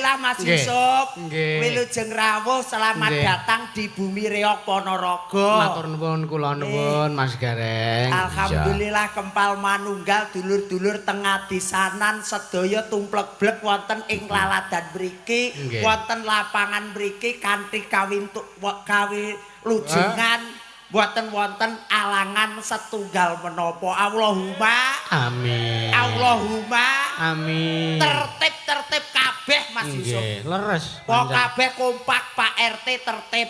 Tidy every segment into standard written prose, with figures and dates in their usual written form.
Alhamdulillah, Mas Yusuf. Wilujeng rawuh, selamat datang di Bumi Reog Ponorogo. Matur nuwun, kula nuwun, Mas Gareng. Alhamdulillah, kempal manunggal dulur-dulur tengah disanan sedaya tumplek-blek wonten ing laladan mriki, wonten lapangan mriki kanthi kawintu kawilujengan, boten wonten alangan setunggal menapa. Allahumma Amin. Allahumma Amin. Tertib-tertib kabeh, Mas Yusuf. Nggih, leres. Kok kabeh kompak, Pak RT tertib,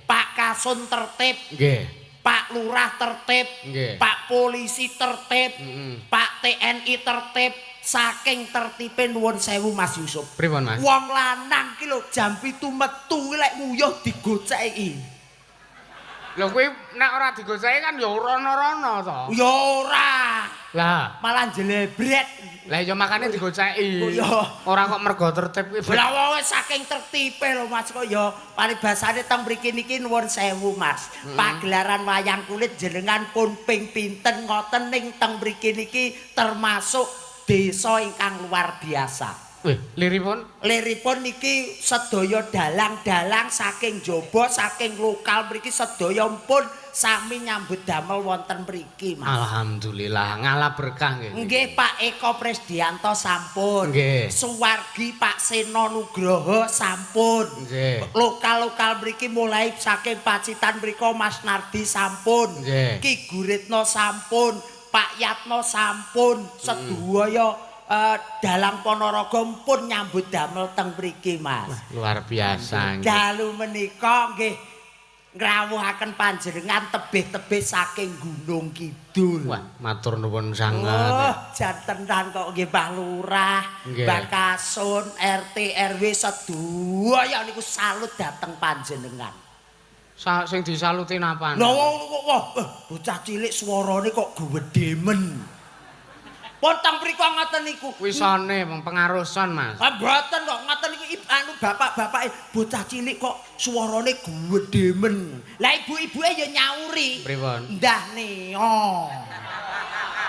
Pak Kasun tertib, Pak Lurah tertib, Pak Polisi tertib, Pak TNI tertib. Saking tertibe, nuwun sewu, Mas Yusuf. Pripun, Mas? Wong lanang ki lho jam 7 metu kuwi lek nguyuh digoceki. Lho, kuwi nek ora digoceki kan ya rono-rono to. Ya ora, Lah, malah jlebret. Lah ya makane digoceki. Oh, iya. Ora kok mergo tertib kuwi. Lah, wong saking tertibe lho, Mas, kok ya paribasane teng mriki niki, nuwun sewu, Mas. Pagelaran wayang kulit jenengan pun ping pinten ngoten ning teng mriki niki termasuk desa ingkang luar biasa. Wih, liripun? Liripun niki sedaya dalang-dalang saking jaba, saking lokal mriki sedaya pun sami nyambut damel wonten mriki, Mas. Alhamdulillah, ngalap berkah nggih. Nggih, Pak Eko Presdianto sampun. Suwargi Pak Seno Nugroho sampun. Lokal-lokal mriki mulai saking Pacitan mriko Mas Nardi sampun. Ki Guritno sampun, Pak Yatno sampun, sedaya dalang Ponorogo pun nyambut damel teng mriki, Mas. Luar biasa nggih. Dalu menika nggih ngrawuhaken panjenengan tebih-tebih saking Gunung Kidul. Wah, matur nuwun sanget. Oh, jan tenan kok nggih, Mbah Lurah, Mbah Kasun, RT, RW sedaya niku salut dhateng panjenengan. Sing disaluti napa? Lha wong kok, wah, bocah cilik swarane kok gedhe men. Pun teng mriku ngoten niku. Wisone wong pengaruh son, Mas. Ah, mboten kok ngoten niku, anu, bapak-bapake, bocah cilik kok swarane gedhe men. Lah, ibu-ibuke ya nyauri. Pripun? Ndah neo.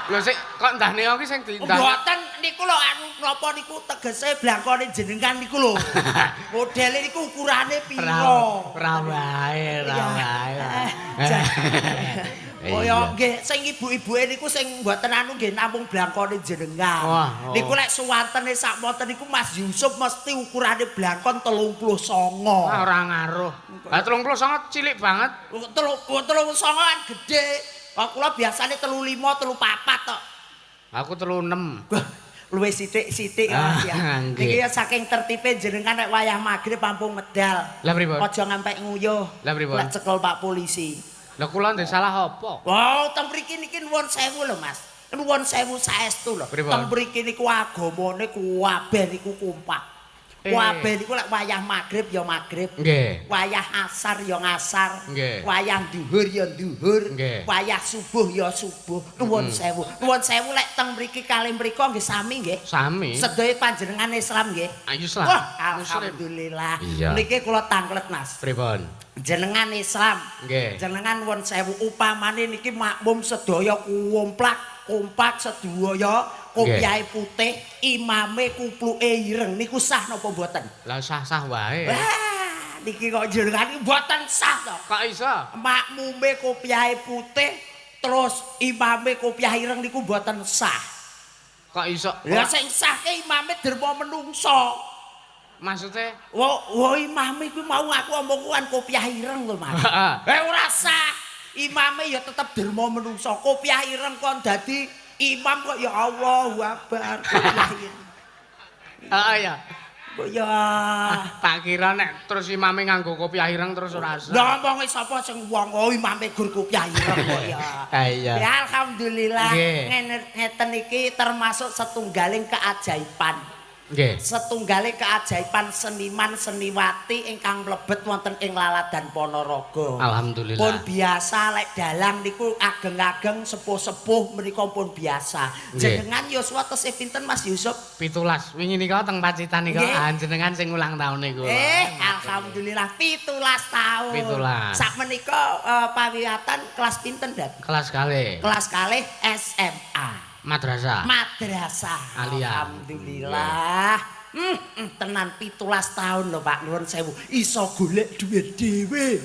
Lho sik, kok ndah neo ki sing di ndah? Mboten, niku lho, anu, napa niku tegese blangkone jenengan niku lho. Modele niku ukurane pira? Ora wae, ora wae. Kaya nggih sing ibu-ibuke niku sing mboten anu nggih namung blangkone jenengan. Wah, oh. Niku lek suwantene sakmonten niku Mas Yusuf mesti ukurane blangkon 39. Wah, ora ngaruh. Lah, 39 cilik banget. 39 kan gedhe. Kok kula biasane 35, 34 tok. Aku 36. Wah, luwih sithik-sithik, Mas, ya. Ah, nggih. Niki ya saking tertibe jenengan nek wayah magrib ampun medal. Lah pripun? Aja ngampe nguyuh. Lah pripun? Lek cekel Pak Polisi. Lah, kula ndek salah apa? Wow, teng mriki niki nuwun sewu lho, Mas. Nuwun sewu saestu lho. Pripun? Teng mriki niku agamane kuwabeh niku kompak. Kuwabeh niku lek wayah magrib ya magrib. Wayah asar ya ngasar. Wayah dhuhur ya dhuhur. Wayah subuh ya subuh. Nuwun sewu. Nuwun sewu, lek teng mriki kalih mriko nggih sami nggih. Sami. Sedaya panjenengan Islam nggih? Ah, Islam. Wah, Muslim. alhamdulillah. Iya. Niki kula tanglet, Mas. Pripun? Jenengan Islam. Jenengan, nuwun sewu, upamane niki makmum sedaya komplak kompak sedaya kopiahe putih, imame kupluke ireng, niku sah napa mboten? Lah, sah-sah wae. Wah, niki kok jenengan iki mboten sah to. Kok iso? Makmume kopiahe putih terus imame kopiah ireng niku mboten sah. Kok iso? Lah, sing sah ke imame derma menungso. Maksudnya? Wo, wo, imame kuwi mau aku omong kan kopiah ireng lho, Mas. Eh, ora sah. Imame ya tetep derma menungso. Kopiah ireng kon dadi imam kok ya Allahu Akbar kopiah ireng. Heeh ya. Kok ya. Tak kira nek terus imame nganggo kopiah ireng terus ora sah. Lah, omonge sapa sing wong, oh, imame gur kopiah ireng kok ya. Ah, iya. Ya alhamdulillah, ngene ngeten iki termasuk setunggaling keajaiban. Setunggaling keajaiban seniman seniwati ingkang mlebet wonten ing Laladan Ponorogo. Alhamdulillah. Pun biasa lek dalang niku ageng-ageng, sepuh-sepuh menika pun biasa. Jenengan yuswa tesih pinten, Mas Yusuf? 17. Wingi nika teng Pacitan nika jenengan sing ulang tahun niku. Eh, alhamdulillah, 17 tahun. 17. Sak menika pawiwatan kelas pinten, Dad? Kelas kalih. Kelas kalih SMA. Madrasah. Madrasah. Aliyah. Alhamdulillah. Tenan 17 tahun lho Pak, nuwun sewu. Iso golek dhuwit dhewe.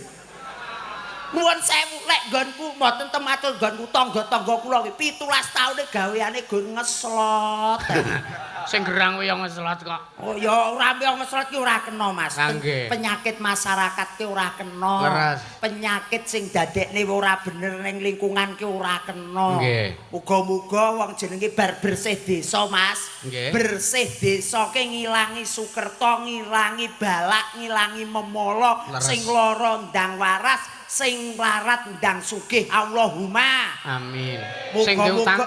Nuwun sewu, lek nggonku mboten tematul nggonku tangga-tangga kula ki 17 taune gaweane gur ngeslot. Sing gerang kuwi ya ngeslot kok. Oh ya ora mbok ngeslot ki ora kena, Mas. Penyakit masyarakat ki ora kena. Leres. Penyakit sing dadekne ora bener ning lingkungan ki ora kena. Muga-muga wong jenenge bar bersih desa, Mas. Bersih desa ki ngilangi sukerta, ngilangi balak, ngilangi memala, sing lara ndang waras, sing larat ndang sugih. Allahumma. Amin. Sing diutang,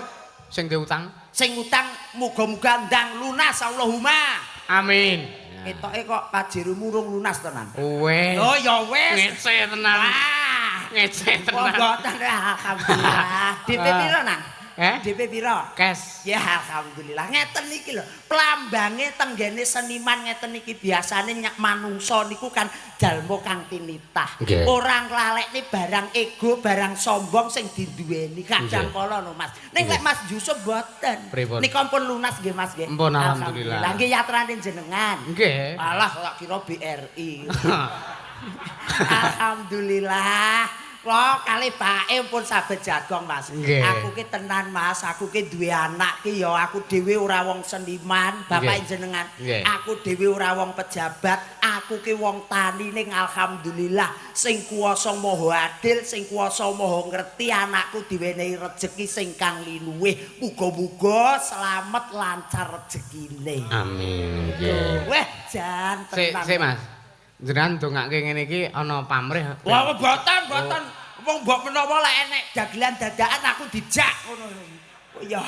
sing diutang, Sing utang muga-muga ndang lunas. Allahumma. Amin. Ketoke kok pajerumu urung lunas tenan. Wes. Oh ya wis. Ngece tenan. Wah. Ngece tenan. Mboten alhamdulillah. DP piro nang? Eh? DP piro? Cash. Ya alhamdulillah. Ngeten iki lho. Plambange tenggene seniman ngeten iki biasane nyak manungsa niku kan jalma kang tinitah. Ora nglalekne barang ego, barang sombong sing diduweni. Kadang kala lho Mas. Ning lek Mas Yusuf mboten. Nika pun lunas nggih Mas nggih. Mpun, alhamdulillah. Nggih yatrane jenengan. Nggih. Alah kok kira BRI. Alhamdulillah. Kula kalih bake pun sabet jagong Mas. Aku ki tenan Mas, aku ki duwe anak ki ya aku dhewe ora wong seniman, bapak jenengan. Aku dhewe ora wong pejabat, aku ki wong tani ning alhamdulillah sing kuwasa maha adil, sing kuwasa maha ngerti anakku diwenehi rejeki sing kang linuwih. Muga-muga slamet lancar rejekine. Amin. Nggih. Weh jan tenan. Sik Mas. Jenengan ndongake ngene iki ana pamrih. Wah, mboten, mboten. Wong mbok menawa lek enek dagelan dadakan aku dijak ngono. Kok ya.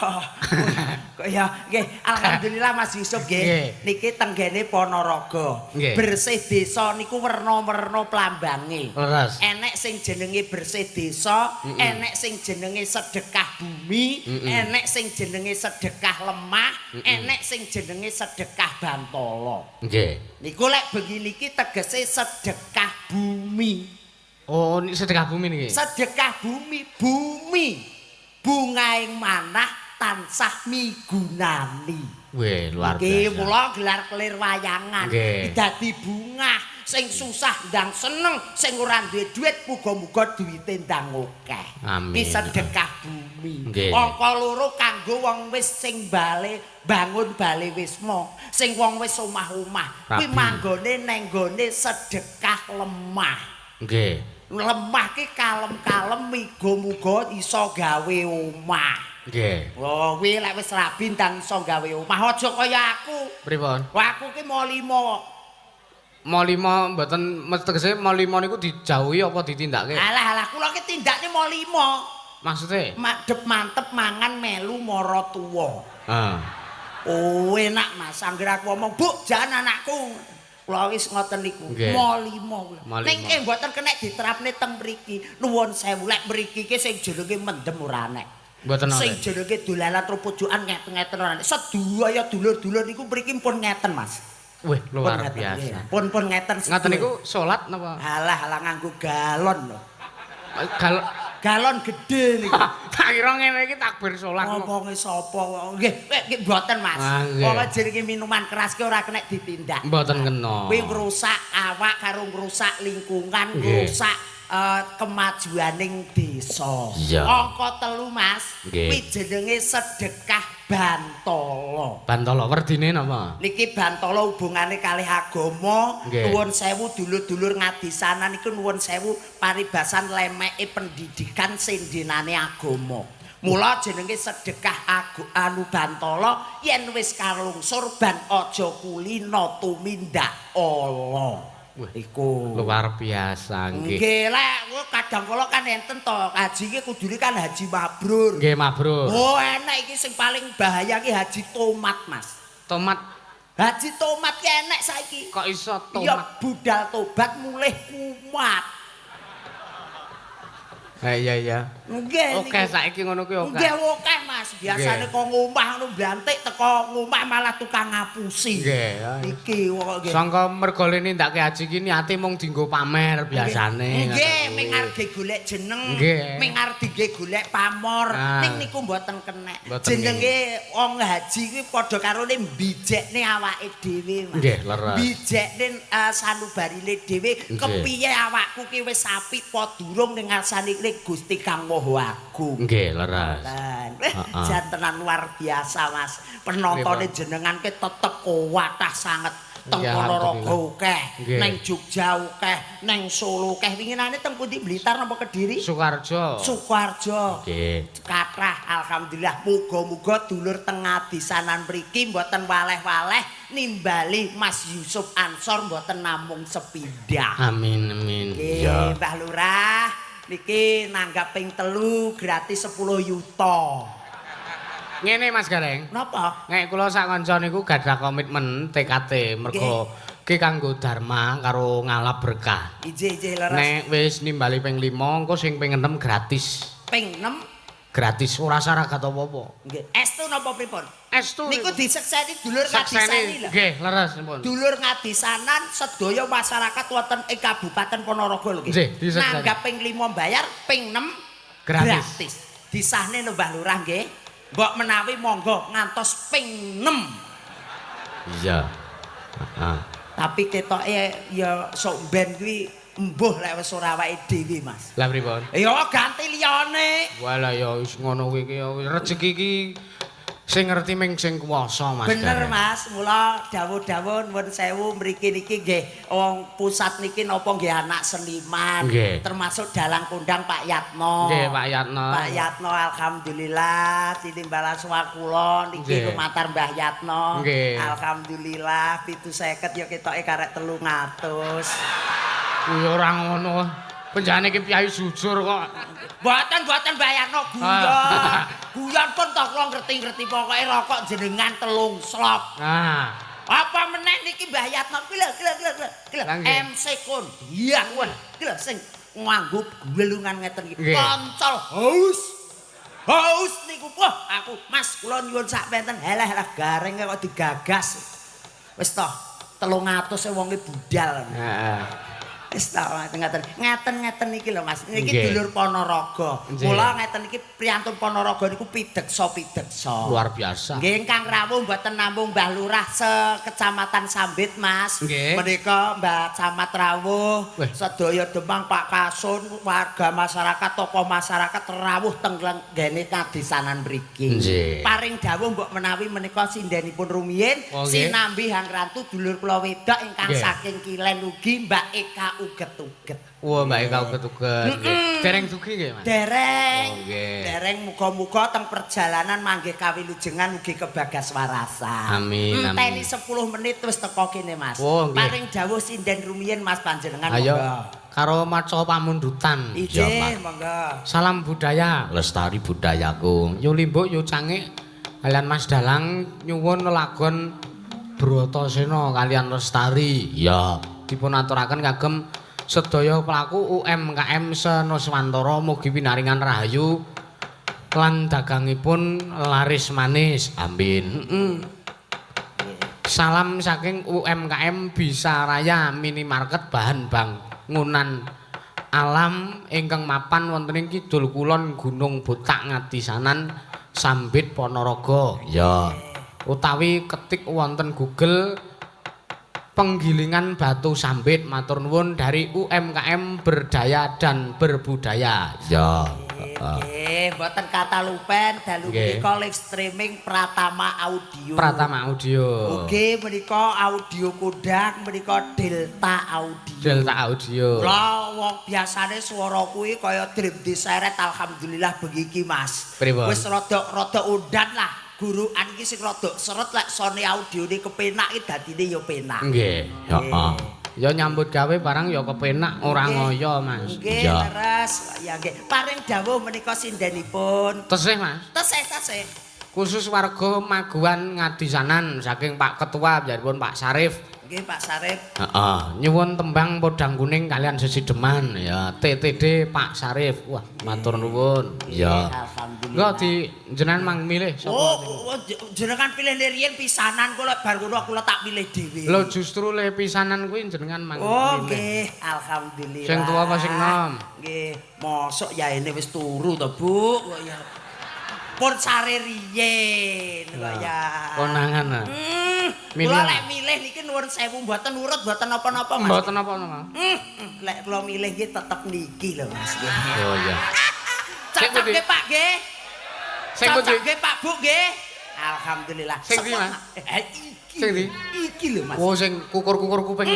Kok ya. Nggih, alhamdulillah Mas Yusuf nggih. Niki tenggene Ponorogo. Bersih desa niku werna-werna plambange. Leres. Enek sing jenenge bersih desa, enek sing jenenge sedekah bumi, enek sing jenenge sedekah lemah, enek sing jenenge sedekah bantala. Nggih. Niku lek bengi niki tegese sedekah bumi. Oh, niki sedekah bumi niki. Sedekah bumi, bumi. Bungaing manah tansah migunani. Weh, luar Nggih, biasa. mula gelar kelir wayangan. Dadi bungah sing susah ndang seneng, sing ora duwe dhuwit muga-muga duwite ndang akeh. Amin. Ki sedekah bumi. Nggih. Angka loro kanggo wong wis sing bale bangun bale wisma, sing wong wis omah-omah. Kuwi manggone neng gone sedekah lemah. Nggih. Lemah ki kalem-kalem muga-muga iso gawe omah. Nggih. Oh, kuwi lek wis rabi ndang iso gawe omah. Aja kaya aku. Pripun? Wah, aku ki mau limo. Mo limo mboten tegese mo limo niku dijauhi apa ditindakake? Alah alah kula ki tindakne mo limo. Maksude? Madhep mantep mangan melu mara tuwa. Heeh. Oh, enak Mas. Angger aku ngomong, "Bu, jangan anakku." Kula wis ngoten niku. Mo limo kula. Ning nggih mboten kenek diterapne teng mriki. Nuwun sewu lek mriki ki sing jenenge mendem ora enek. Mboten Sing jenenge dolanan pojokan ngeten-ngeten ora enek. Sedaya dulur-dulur niku mriki pun ngeten, Mas. Wih, luar biasa. Pun ngeten. Ngaten niku salat napa? Alah, alah nganggo galon lho. Galon galon gedhe niku. Tak kira ngene iki takbir salat. Ngomonge sapa? Nggih, nggih mboten, Mas. Wong jenenge minuman keras ki ora kena ditindak. Mboten kena. Kuwi ngrusak awak karo ngrusak lingkungan, ngrusak kemajuaning desa. Angka 3, Mas. Kuwi jenenge sedekah bantala. Bantala werdine napa? Niki bantala hubungane kalih agama. Nuwun sewu dulur-dulur ngadisanan niku nuwun sewu paribasan lemeke pendidikan sendenane agama. Mula jenenge sedekah anu bantala yen wis kalungsur ban aja kulina tumindak ala. Iku luar biasa nggih. Nggih, lek kadang kala kan enten to, haji iki kudune kan haji mabrur. Nggih, mabrur. Oh, enek iki sing paling bahaya iki haji tomat, Mas. Tomat. Haji tomat ki enek saiki. Kok iso tomat? Ya budal tobat mulih kumat. Ha iya iya. Nggih. Oke saiki ngono kuwi oke. Nggih akeh Mas. Biasane kok ngomah ngono blantik teko ngomah malah tukang ngapusi. Nggih. Iki kok nggih. Sangka mergo nindakake haji ki niate mung dienggo pamer biasane. Nggih, ming arep golek jeneng, ming arep dienggo golek pamor. Ning niku mboten kenek. Jenenge wong haji kuwi padha karone mbijekne awake dhewe, Mas. Nggih, leres. Mbijekne sanubarine dhewe kepiye awakku ki wis apik apa durung ning ngarsane Gusti Kang Maha Agung. Nggih, leres. Jan tenan luar biasa, Mas. Penontone jenengan ki tetep kuwatah sanget. Teng Ponorogo akeh, neng Jogja akeh, neng Solo akeh. Winginane teng pundi Blitar napa Kediri? Sukoharjo. Sukoharjo. Nggih. Kathah alhamdulillah. Muga-muga dulur teng Ngadisanan mriki mboten waleh-waleh nimbali Mas Yusuf Ansor mboten namung sepindah. Amin amin. Nggih, Mbah Lurah niki nanggap ping 3 gratis 10 yuta. Ngene Mas Gareng. Napa? Nek kula sak kanca niku gadah komitmen TKT mergo ki kanggo dharma karo ngalap berkah. Ije-ije leres. Nek wis nimbali ping 5 engko sing ping 6 gratis. Ping 6 gratis ora saragat apa-apa. Nggih. Estu napa pripun? Estu. Niku disekseni dulur Ngadisani lho. Nggih, leres pun. Dulur Ngadisanan sedaya masyarakat wonten ing Kabupaten Ponorogo lho nggih. Nanggap ping 5 bayar, ping 6 gratis. Disahne lho Mbah Lurah nggih. Mbok menawi monggo ngantos ping 6. Iya. Heeh. Tapi ketoke ya sok ben kuwi embuh lek wis ora awake dhewe, Mas. Lah pripun? Ya ganti liyane. Walah ya wis ngono kuwi iki rejeki iki sing ngerti ming sing kuwasa, Mas. Bener, Mas. Mula dawuh-dawuh nuwun sewu mriki niki nggih wong pusat niki napa nggih anak seniman, termasuk dalang kondang Pak Yatno. Nggih, Pak Yatno. Pak Yatno alhamdulillah tinimbalan kula niki lumantar Mbah Yatno. Alhamdulillah 750 ya ketoke karek 300. Kuwi ora ngono. Penjane iki piyai jujur kok. Mboten Mbah Yatno guyon. Guyon pun to kula ngerti-ngerti pokoke rokok jenengan 3 slop. Nah, apa meneh niki Mbah Yatno kuwi lho lho MC kon. Iya kuwi. Iki lho sing nganggo gelungan ngeten iki. Koncol haus. Haus niku wah aku Mas kula nyuwun sak penten halah garing kok digagas. Wis toh 300 wonge budal. Heeh. Wis ta ngaten. Ngaten-ngaten iki lho Mas. Niki dulur Ponorogo. Mula ngeten iki priyantun Ponorogo niku pideksa-pideksa. Luar biasa. Nggih ingkang rawuh mboten namung Mbah Lurah sekecamatan Sambit Mas. Menika Mbah Camat rawuh, sedaya Demang Pak Kasun, warga masyarakat, tokoh masyarakat rawuh teng nggene Ngadisanan mriki. Paring dawuh mbok menawi menika sindenipun rumiyin sinambi hangrantu dulur kula wedok ingkang saking Kilen ugi Mbak Eka uget-uget. Wah, Mbak Eka uget-uget. Dereng dugi nggih, Mas? Dereng. Oh, nggih. Dereng muga-muga teng perjalanan manggih kawilujengan ugi kebagas warasan. Amin, amin. Enteni 10 menit wis teko kene, Mas. Oh, nggih. Paring dawuh sinden rumiyin Mas panjenengan Ayo. monggo. Karo maca pamundutan. Ije, monggo. Salam budaya, lestari budayaku. Yu limbuk yu cangik kalian Mas Dalang nyuwun lelagon Bratasena kalian Lestari. Ya, dipun aturaken kagem sedaya pelaku UMKM Senuswantara mugi pinaringan rahayu lan dagangipun laris manis. Amin. Salam saking UMKM Bisa Raya minimarket bahan bangunan alam ingkang mapan wonten ing kidul kulon Gunung Botak Ngadisanan Sambit Ponorogo. Ya. Utawi ketik wonten Google penggilingan batu sambit. Matur nuwun dari UMKM berdaya dan berbudaya. Ya. Nggih, mboten kata lupen dalu menika live streaming Pratama Audio. Pratama Audio. Ugi menika audio kondang menika Delta Audio. Delta Audio. Lah wong biasane swara kuwi kaya dream diseret alhamdulillah bengi iki Mas. Wis rada undan lah. Gurukan iki sing rada seret lek sone audione kepenak iki dadine ya penak. Nggih, heeh. Ya nyambut gawe barang ya kepenak ora ngoyo, Mas. Nggih, leres. Ya nggih. Paring dawuh menika sindenipun. Tesih, Mas. Tesih, tesih. Khusus warga Maguwan Ngadisanan saking Pak Ketua biaripun Pak Sarif. Nggih Pak Sarip. Heeh, nyuwun tembang podang kuning kalian sesideman ya. TTD Pak Sarif. Wah, matur nuwun. Ya. Alhamdulillah. Engko di jenengan mang milih sapa? Oh, jenengan pilih riyen pisanan kula bar ngono kula tak pilih dhewe. Lho justru le pisanan kuwi jenengan mang Oh, milih. nggih, alhamdulillah. Sing tuwa apa sing nom? Nggih, mosok yaene wis turu to, Bu. Kok ya. Pun sare riyen kok ya. Konangan. Kula lek milih niki nuwun sewu mboten urut mboten napa-napa, Mas. Mboten napa-napa. Lek kula milih nggih tetep niki lho, Mas. Oh iya. Cocok nggih, Pak nggih. Sing pundi? Cocok nggih, Pak Bu nggih. Alhamdulillah. Sing ndi, Mas? Iki. Sing ndi? Iki lho, Mas. Oh sing kukur-kukur kuping.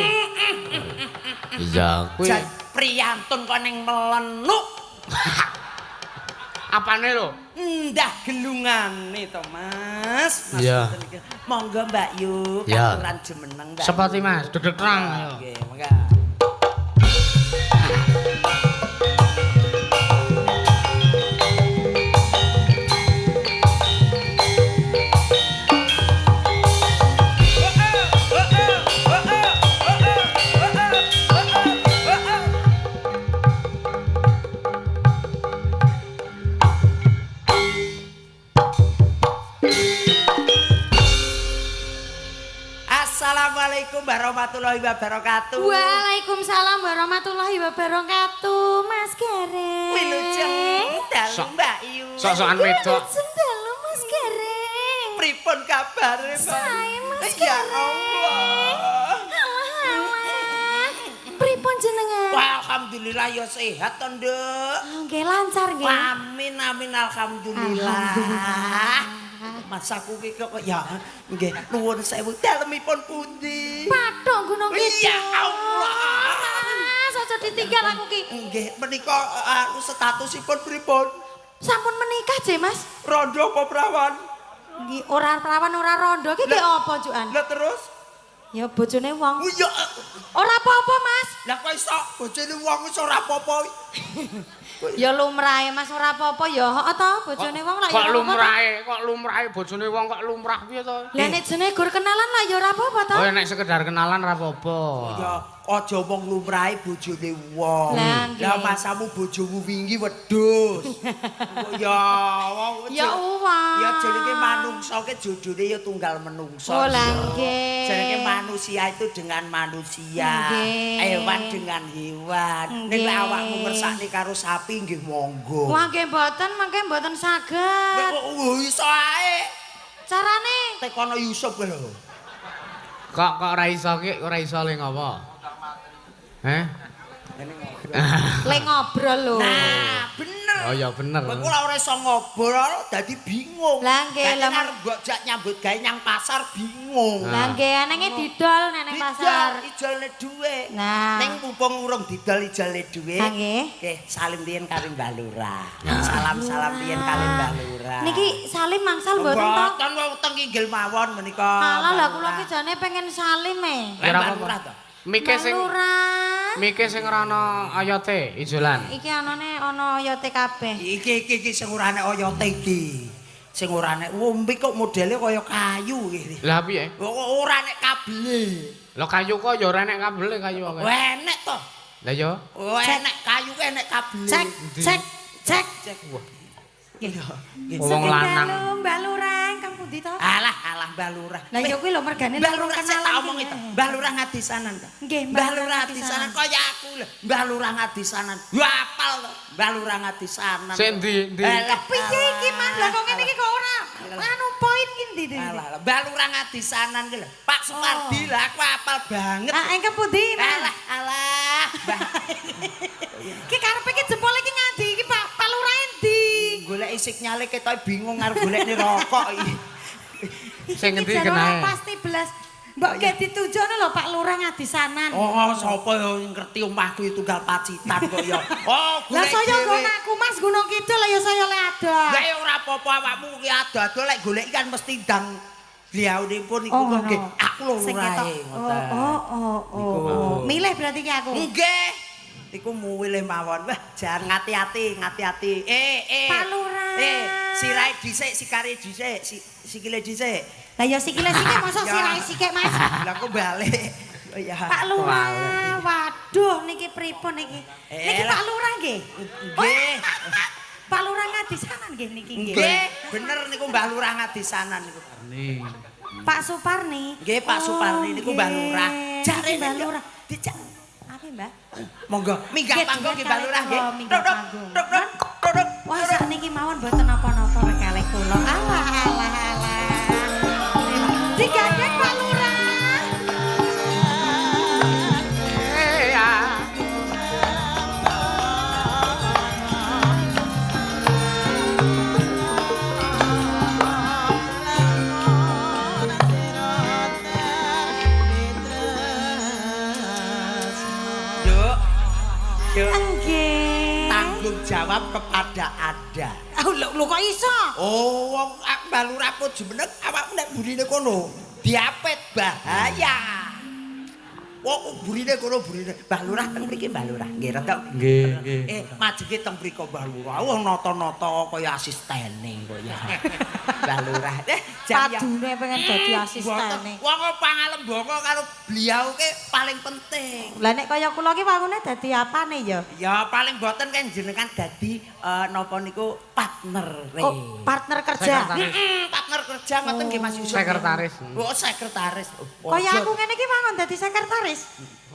Iya, kuwi. Priyantun kok ning melenuk. Apane lho? Ndah gelungane to, Mas. Mas Iya. Monggo Mbak Yu, katuran jumeneng Mbak. Sepati Mas, deg-deg terang ayo. Nggih, monggo. Assalamualaikum warahmatullahi wabarakatuh. Waalaikumsalam warahmatullahi wabarakatuh, Mas Gareng. Wilujeng dalu Mbak Yu. Sok-sokan wedok. Wilujeng dalu Mas Gareng. Pripun kabare, Mbak? Sae Mas Ya Gareng. Allah. Alah alah. Pripun jenengan? Wah, alhamdulillah ya sehat to, Nduk. Nggih lancar nggih. Amin amin alhamdulillah. Alhamdulillah. Mas aku ki kok ya nggih nuwun sewu dalemipun pundi? Pathok Gunung Kidul. Ya Allah. Mas, aja ditinggal aku ki. Nggih menika anu statusipun pripun? Sampun menikah je, Mas. Rondo apa perawan? Nggih, ora perawan ora rondo ki ki apa jukan? Lah terus? Ya bojone wong. Oh iya. Ora apa-apa, Mas. Lah kok iso bojone wong iso ora apa-apa? Ya lumrahe Mas ora apa-apa ya heeh to bojone wong lak ya Kok ora apa-apa. lumrahe, kok lumrahe bojone wong kok lumrah piye to? Lah nek jenenge gur kenalan lah ya ora apa-apa to. Oh nek sekedar kenalan ora apa-apa. Ya aja wong lumrahe bojone wong. Lah, masamu bojomu wingi wedhus. Ya wong Ya uwang. Ya jenenge manungsa ke jodone ya tunggal menungsa. Oh lah nggih. Jenenge manusia itu dengan manusia, hewan dengan hewan. Nek awakmu ngersakne karo sapi nggih monggo. Wah nggih mboten, mangke mboten saged. Kok iso ae. Carane Tekono Yusuf kuwi lho. Kok ora iso ki, ora iso le ngopo? Heh? Le ngobrol lho. Nah, bener. Oh ya bener. Kowe kula ora iso ngobrol dadi bingung. Lah nggih, lah arep mbok jak nyambut gawe nyang pasar bingung. Lah nggih anenge didol nek nang pasar. Ijolne dhuwit. Nah. Ning mumpung urung didol ijolne dhuwit. Lah nggih. Nggih, salim riyen kali Mbah Lurah. Salam-salam riyen kali Mbah Lurah. Niki salim mangsal mboten to? Mboten wong teng inggil mawon menika. Alah lah kula ki jane pengen salim e. Lah Mbah Lurah to. Mike sing Lurah. Mike sing ora ana oyote ijolan. Iki anane ana oyote kabeh. Iki iki iki sing ora enek oyote iki. Sing ora enek wombe kok modele kaya kayu iki. Lah piye? Kok ora enek kabele. Lah kayu kok ya ora enek kabele kayu kok. Enek to. Lah ya. Oh enek kayu ki enek kabele. Cek cek cek. Cek. Wah. Iya. Wong lanang. Mbak Lurah ingkang pundi to? Alah alah Mbah Lurah. Lah ya kuwi lho mergane Mbah Lurah sik tak omong itu. Mbah Lurah ngadisanan to. Nggih, Mbah Lurah ngadisanan kaya aku lho. Mbah Lurah ngadisanan. Ya apal to. Mbah Lurah ngadisanan. Sik ndi ndi? Piye iki Mas? Lah kok ngene iki kok ora anu poin ki ndi ndi? Alah, Mbah Lurah ngadisanan ki lho. Pak Supardi lah aku apal banget. Ah ingkang pundi Mas? Alah alah. Mbah Ki karepe ki jempol iki ngandi iki Pak Pak Lurah endi? golek sinyale ketoke bingung arep golekne rokok iki. Sing ngendi Iki jan ora kenae? pasti belas. Mbok ge ditunjukno lho Pak Lurah ngadisanan. Oh, sapa yo ngerti omahku itu tunggal Pacitan kok ya. Oh, Lah golek saya dhewe. nggon aku Mas Gunung Kidul lah ya saya le adoh. Lah ya ora apa-apa awakmu ki ado-ado lek golek kan mesti ndang bliyaunipun iku Oh, kok nggih. ngono. Aku lho Sing lurahe ketok. ngoten. Oh, oh, oh, oh. Milih berarti ki aku. Nggih. Iku muwilih mawon. Wah, jan ngati-ati, ngati-ati. Pak Lurah. Sirahe dhisik, sikare dhisik, sikile dhisik. Lah ya sikile sikik mosok Ya. sirahe sikik Mas. Lah kok balik. Iya. Pak Lurah, waduh niki pripun niki? Niki Pak Lurah nggih? Nggih. Pak Lurah Ngadisanan nggih niki nggih. Nggih, bener niku Mbah Lurah Ngadisanan niku. Pak Suparni. Nggih, Pak Suparni niku Mbah Lurah. Jare Mbah Lurah. Dijak. Apa Mbah? Monggo, minggah panggung nggih Mbah Lurah nggih. Minggah panggung. Duk, duk, duk, duk. Wah, sakniki mawon mboten napa-napa kalih kula. Alah, alah, alah. Digandeng Pak Lurah. Yuk. Yuk. Nggih. Tanggung jawab kepada Anda. Oh, lho kok iso? Oh, wong Mbah Lurah pun jumeneng awakmu nek burine kono diapit bahaya. Wong burine kono burine. Mbah Lurah teng mriki Mbah Lurah. Nggih, rada. Nggih, nggih. Majenge teng mriko Mbah Lurah. Wong nata-nata kaya asistene kaya. Mbah Lurah. Padune pengen dadi asistene. Wong pangalembaka karo beliau ke paling penting. Lah nek kaya kula ki wangune dadi apane ya? Ya paling boten kan jenengan dadi napa niku partner. Oh, partner kerja. Partner kerja ngoten nggih Mas Yusuf. Sekretaris. Oh, sekretaris. Kaya aku ngene iki wangun dadi sekretaris.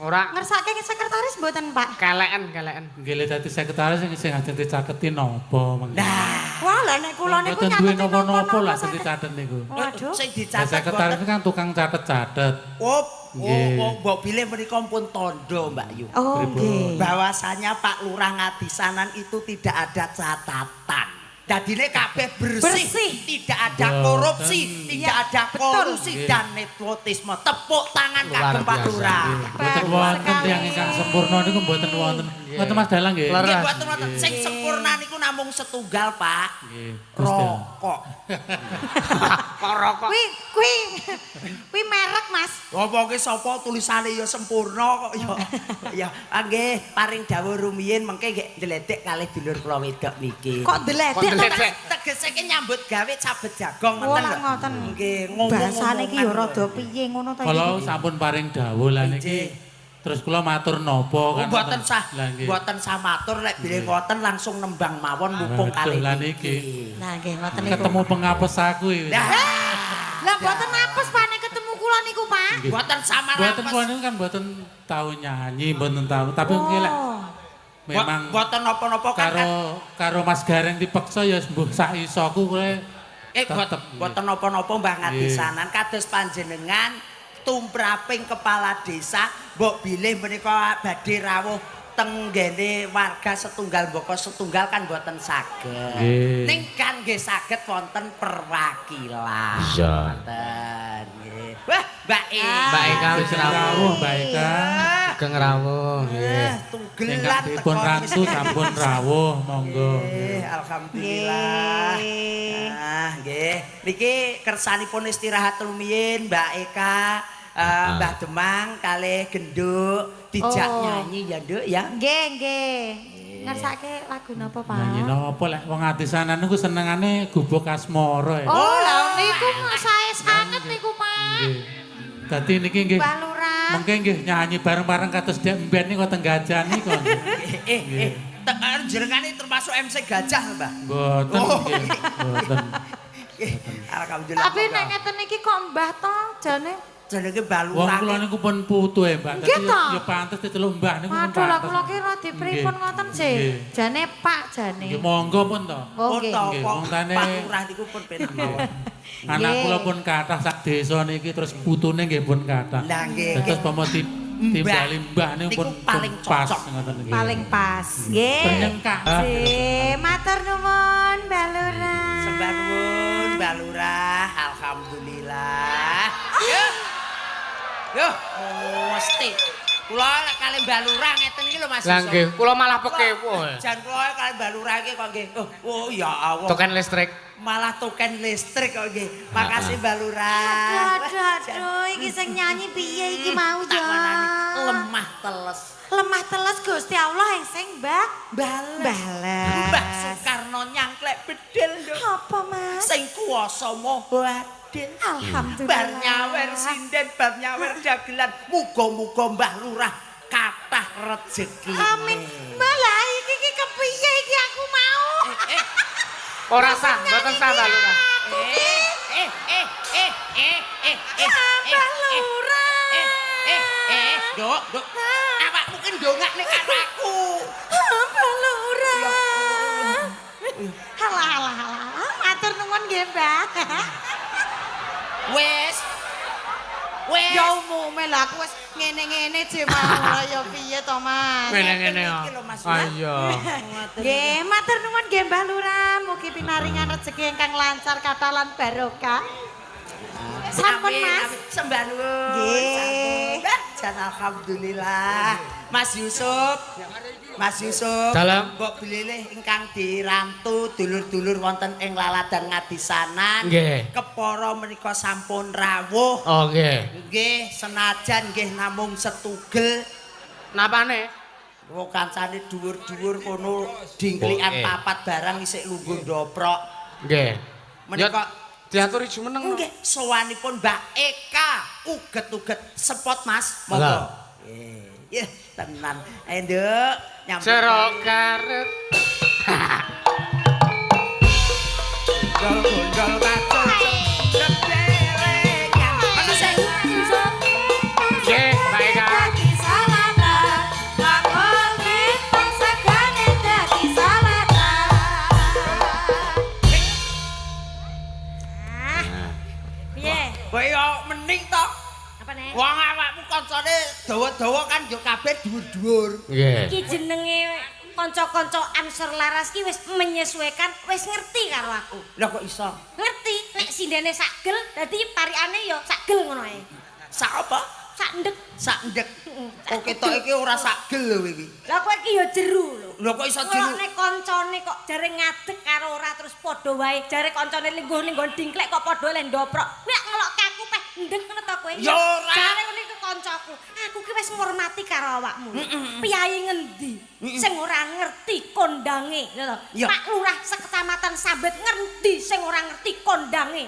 Ora. Ngersake sekretaris mboten, Pak? Keleken, keleken. Nggih lek dadi sekretaris sing ajeng dicateti napa mengke. Lah, wah lah nek kula niku mboten duwe nyateti napa-napa lah sing dicatet niku. Waduh. Sing dicatet sekretaris kan tukang catet-catet. Oh, oh, mbok bilih menika pun tondo, Mbak Yu. Oh, nggih. Bahwasanya Pak Lurah Ngadisanan itu tidak ada catatan. Dadine kabeh bersih, bersih, tidak ada korupsi, tidak ada kolusi dan nepotisme. Tepuk tangan kagem Pak Lurah. Mboten wonten tiyang ingkang sempurna niku mboten wonten. Ngoten Mas Dalang nggih. Nggih mboten wonten. Sing sempurna niku namung setunggal, Pak. Nggih. Rokok. Kok rokok? Kuwi kuwi merek, Mas. Apa ki sapa tulisane ya sempurna kok ya. Ya, nggih paring dawuh rumiyin mengke nggih ndledek kalih dulur kula wedok niki. Kok ndledek? Tegese ki nyambut gawe cabet jagong ngoten lho. Ngoten. Nggih, ngomong. Bahasane iki ya rada piye ngono ta iki. Kula sampun paring dawuh lah niki. Terus kula matur napa kan. Mboten sah. Mboten sah matur lek bilih ngoten langsung nembang mawon mumpung kalih niki. Lah nggih ngoten niku. Ketemu pengapes aku iki. Lah mboten apes Pak nek ketemu kula niku Pak. Mboten samar apes. Mboten kula niku kan mboten tau nyanyi, mboten tau. Tapi nggih lek memang mboten napa-napa kan karo Mas Gareng dipeksa ya mbuh sak isoku kowe. Mboten napa-napa Mbah Ngadisanan kados panjenengan tumraping kepala desa mbok bilih menika badhe rawuh tenggene warga setunggal mbaka setunggal kan mboten saged. Ning kan nggih saged wonten perwakilan. Iya. Wonten nggih. Wah, Mbak E. Mbak Eka wis rawuh, Mbak Eka. Sugeng rawuh nggih. Tunggelan teko rantu sampun rawuh monggo. Nggih, alhamdulillah. Nah, nggih. Niki kersanipun istirahat rumiyin Mbak Eka. Mbah Demang kalih Genduk dijak nyanyi ya Nduk ya. Nggih, nggih. Ngersake lagu napa, Pak? Nyanyi napa lek wong Ngadisanan niku senengane gubuk asmara ya. Oh, lha niku sae sanget niku, Pak. Nggih. Dadi niki nggih. Mbah Lurah. Mengke nggih nyanyi bareng-bareng kados dek mben niku teng Gajah niku. Jenengane termasuk MC Gajah, Mbah. Mboten nggih. Mboten. Alhamdulillah. Tapi nek ngeten iki kok Mbah to jane Jenenge Mbah Wong Lurah. kula niku pun putu e, Mbak. Dadi ya pantes diceluk Mbah niku pun pantes. Waduh lah kula ki rada pripun ngoten sih. Jane Pak jane. Nggih monggo pun to. Nggih. Wong tane Pak Lurah niku pun penak mawon. Anak kula pun kathah sak desa niki terus putune nggih pun kathah. Lah nggih. Terus pomo timbali Mbah niku pun paling pas ngoten nggih. Paling pas. Nggih. Penyengkak. Nggih, matur nuwun Mbah Lurah. Sembah nuwun Mbah Lurah. Alhamdulillah. Yo, mesti. Kula lek kalih Mbah Lurah ngeten iki lho Mas. Lah nggih, kula malah pekewo. Jan kula kalih Mbah Lurah iki kok nggih. Oh ya Allah. Token listrik. Malah token listrik kok nggih. Makasih Mbah Lurah. Aduh, aduh, iki sing nyanyi piye iki mau ya? Lemah teles. Lemah Sumpah teles Gusti Allah yang sing Mbak Bales. Bales. Mbah Soekarno nyangklek bedil, Nduk. Apa, Mas? Sing kuwasa maha adil. Alhamdulillah. Bar nyawer sinden, bar nyawer dagelan. Muga-muga Mbah Lurah kathah rejeki. Amin. Mbak lah iki iki kepiye iki aku mau. Ora sah, mboten sah Mbah Lurah. Mbah Lurah. Nduk, Nduk. Awakmu ki ndongakne karo aku. Mbah Lurah. Halah halah halah. Matur nuwun nggih, Mbah. Wes. Wes. Ya umume lah aku wis ngene-ngene je mau lah ya piye to, Mas. Ngene-ngene. Iki lho, Mas. Ayo. Nggih, matur nuwun nggih Mbah Lurah, mugi pinaringan rejeki ingkang lancar kathah lan barokah. Sampun, Mas. Amin. Sembah nuwun. Nggih. Sampun. Jan alhamdulillah. Mas Yusuf. Mas Yusuf. Dalem. Mbok bilih ingkang dirantu dulur-dulur wonten ing Laladan Ngadisanan. Nggih. Kepara menika sampun rawuh. Oh nggih. Nggih, senajan nggih namung setugel. Napane? Wong kancane dhuwur-dhuwur kono dingklikan Oke. papat barang isih lungguh ndoprok. Nggih. Menika diaturi jumeneng. nggih sowanipun Mbak Eka uget-uget sepot Mas. Monggo. Lah. Nggih, tenan. Ayo Nduk, nyambut. Jero karet. Gondol-gondol kacau. Kederengan. Ana sing Nggih, Mbak Eka. Dadi salatan, lakone pasagane dadi salatan. Ah. Piye? Kowe yo mening to. Apa nek? Wong awakmu kancane dawa-dawa kan yo kabeh dhuwur-dhuwur. Nggih. Iki jenenge kanca-kanca Ansor Laras ki wis menyesuaikan, wis ngerti karo aku. Lah kok iso? Ngerti nek sindene sak gel, dadi parikane ya sak gel ngono ae. Sak apa? Sak ndek. Sak ndek. Kok ketok iki ora sak gel lho iki. Lah kowe iki ya jeru lho. Lho kok iso jeru? Nek kancane kok jare ngadeg karo ora terus padha wae, jare kancane lingguh ning nggon dingklek kok padha le ndoprok. Nek ngelokke aku peh ndek ngono to kowe? Ya ora. Jare ngene iku kancaku. Aku ki wis ngurmati karo awakmu. Piyayi ngendi sing ora ngerti kondange, lho to. Pak Lurah sekecamatan Sambet ngendi sing ora ngerti kondange.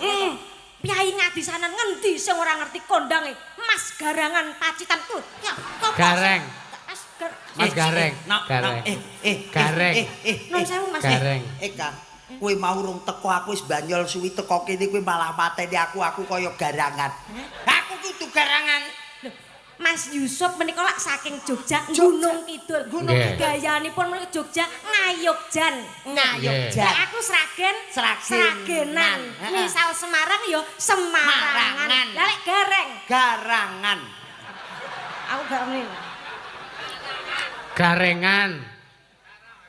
Piyayi Ngadisanan ngendi sing ora ngerti kondange? Mas Garangan Pacitan ku. Ya, Gareng. Mas Gareng. Gareng. Gareng. Nun sewu Mas. Gareng. Kang, kowe mau rung teko aku wis banyol suwi teko kene kowe malah mateni aku kaya garangan. Aku kudu garangan. Mas Yusuf menika lak saking Jogja, Gunung Kidul. Gunung Kidul. Gayanipun menika Jogja Ngayogjan. Ngayogjan. Lek aku Sragen, Sragenan. Sragenan. Misal Semarang ya Semarangan. Marangan. Lah lek Gareng, Garangan. aku gak ngene. Garengan.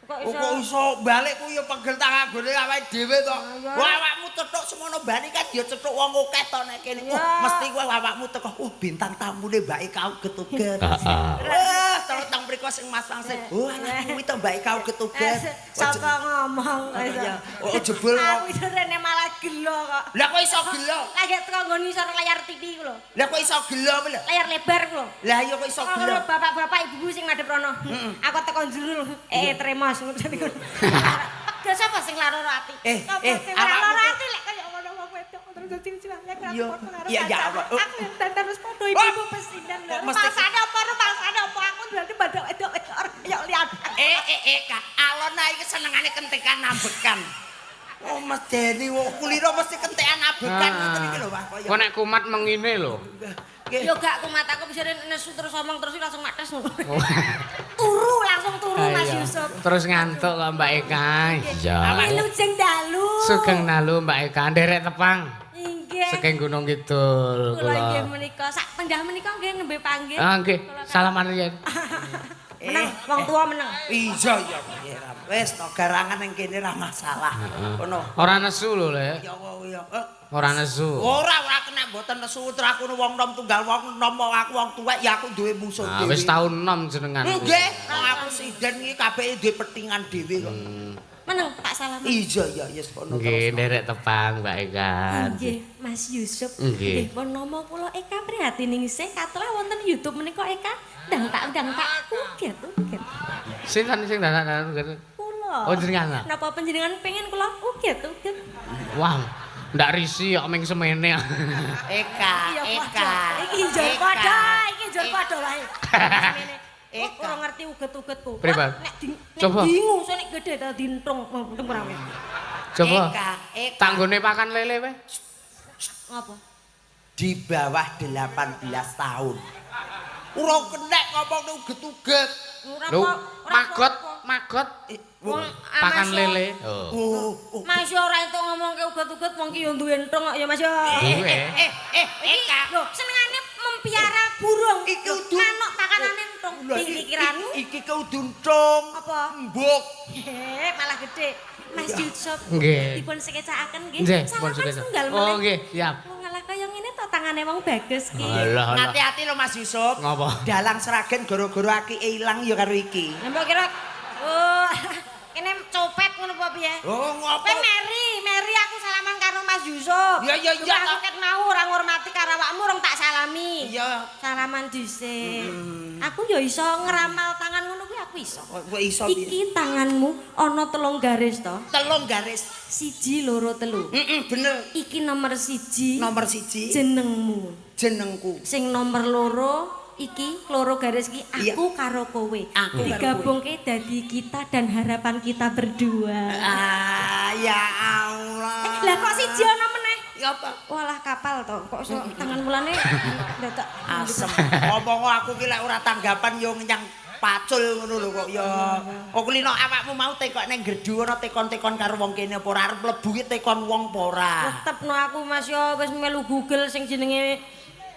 Kok Oh, iso? kok iso balik ku ya pegel tangan gone awake dhewe to. Wah awakmu cethuk semono bali kan ya cethuk wong akeh to nek kene. Wah, mesti kowe awakmu teko. Wah, bintang tamune Mbak Eka uget-uget. Heeh. Wah, terus teng mriko sing Mas Wangsit. Wah, alah kuwi to Mbak Eka uget-uget. Sapa ngomong kok iso? Iya. Oh, jebul. Aku iso rene malah gelo kok. Lah kok iso gelo? Lagi teko nggon isor layar TV ku lho. Lah kok iso gelo kuwi lho? Layar lebar ku lho. Lah iya kok iso gelo. Ngono bapak-bapak ibu-ibu sing madhep rono. Aku teko njero. Tremos ngono. Pegel sapa sing lara ati? Sapa sing lara awakmu tuh- ati lek kaya ngono wong wedok terus dadi cilak Iya. Iya, ya Allah. Aku yang dandan wis padha ibu-ibu pesinden. Kok mesti- Pangsane apa pangsane apa aku berarti badak wedok-wedok ora kaya liyan. Kak, alon ae iki senengane kentekan ambekan. Oh, medeni wong kulira mesti kentekan ambekan ngoten iki lho, Pak. Kaya. Kok nek kumat mengine lho. Nggih. Yo gak kumat aku bisa nesu terus omong terus langsung mates ngono. Turu langsung turu Mas Iya. Yusuf. Terus ngantuk kok Mbak Eka. Iya. Wilujeng dalu. Sugeng dalu Mbak Eka, nderek tepang. Inggih. Saking Gunung Kidul Kula inggih kula. menika sak pendah menika nggih nembe panggih. Ah nggih, salaman riyen. Meneng, wong tua meneng. Iya iya iya. Wis to garangan ning kene ra masalah. Ngono. Ora nesu lho, Lek. Ya Allah ya. Ora nesu. Ora ora kena mboten nesu aku wong nom tunggal wong nom aku wong tuwek ya aku duwe musuh Ah, dhewe. wis taun nom jenengan. Nggih, wong aku sinden iki kabeh duwe petingan dhewe kok. Meneng tak salaman. Iya iya yes kono. Nggih, nderek tepang Mbak Eka. Nggih, Mas Yusuf. Nggih. Nggih, pun nama kula Eka Prihatiningsih katelah wonten YouTube menika Eka. Ndang tak uget uget. Sinten sing dadak uget? Kula. Oh, jenengan ta? Napa panjenengan pengen kula uget uget? Wah, ndak risi kok ming semene. Eka, Eka. Iki njur padha, iki njur padha wae. Semene. Eka. Ora ngerti uget-ugetku. Pripun? Nek Coba. bingung so nek gede ta dintung ntung ora. Coba. Eka, Eka. Tanggone pakan lele weh. Ngapa? Di bawah 18 tahun. Ora kenek ngomong uget-uget. Ora Lho, apa magot, magot Wong pakan lele. Oh. Oh, oh. Mas yo ora entuk ngomongke uget-uget wong ki yo duwe entung kok ya Mas yo. Duwe. Eka. Lho, senengane mempiara burung. Iki Lho, udu manuk pakanane entung. Lho, Pikiranmu iki kudu entung. Apa? Mbok. Malah gede. Mas Yusuf. Nggih. Dipun sekecakaken nggih. Nggih, pun Salaman sekecak. setunggal Oh, meneh. nggih, siap. Ngalah kaya ngene to tangane wong bagus ki. Alah, alah. Hati-hati lho Mas Yusuf. Ngapa? Dalang Sragen gara-gara akike ilang ya karo iki. Lah mbok kira oh kene copet ngono apa piye? Oh, ngopo? Kowe Mary, Mary aku salaman karo Mas Yusuf. Iya, iya, iya, Aku ket mau ora ngurmati karo awakmu rong tak salami. Iya. Salaman dhisik. Aku ya iso ngramal tangan ngono kuwi aku iso. Kok iso piye? Iki tanganmu ana telung garis to. Telung garis. 1 2 3. Heeh, bener. Iki nomor 1 Nomor 1 jenengmu. Jenengku. Sing nomor 2 iki loro garis iki aku karo kowe. Aku karo Digabungke dadi kita dan harapan kita berdua. Ah, ya Allah. Lah kok siji ana meneh? Ya apa? Walah kapal to, kok iso tangan mulane dadak Asem. Ngomong aku ki lek ora tanggapan yo ngenyang pacul ngono lho kok ya. Kok kulino awakmu mau tekok ning gerdu ana tekon-tekon karo wong kene apa ora arep mlebu ki tekon wong apa ora? Tetepno aku Mas yo wis melu Google sing jenenge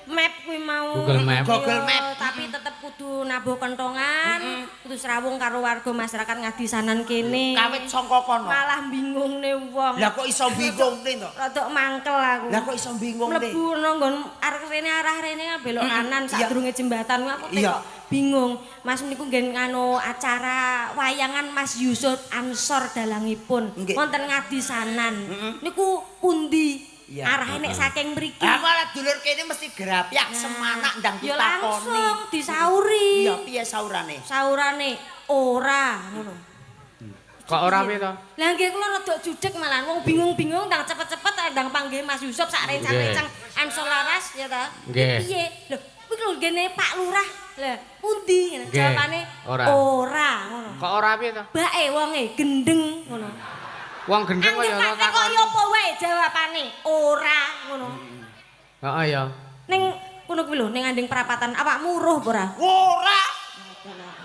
map kuwi mau. Google Map. Google Map. Tapi tetep kudu nabuh kentongan, kudu srawung karo warga masyarakat Ngadisanan kene. Kawit sangka kono. Malah bingungne wong. Lah kok iso bingungne to? Rodok mangkel aku. Lah kok iso bingungne? Mlebu nang nggon arah rene belok kanan sadurunge jembatan aku tekok bingung. Mas niku nggen nganu acara wayangan Mas Yusuf Ansor dalangipun wonten Ngadisanan. Niku pundi? Arahe nek saking mriki. Lah malah dulur kene mesti grapyak semanak ndang Ya ditakoni. langsung disauri. Iya, piye saurane? Saurane ora ngono. Kok ora piye to? Lah nggih kula rada judeg malah wong bingung-bingung ndang cepet-cepet ndang panggih Mas Yusuf sak rencang-rencang Ansor Laras ya ta. Piye? Lho, kuwi lho ngene Pak Lurah. Lah pundi ngene jawabane? Ora. Ora ngono. Kok ora piye to? Bae wonge gendeng ngono. Wong gendeng kok ya Angger ora tak takon. kok ya apa wae jawabane? Ora ngono. Heeh ya. Ning kono kuwi lho ning anding perapatan awakmu roh apa ora? Ora.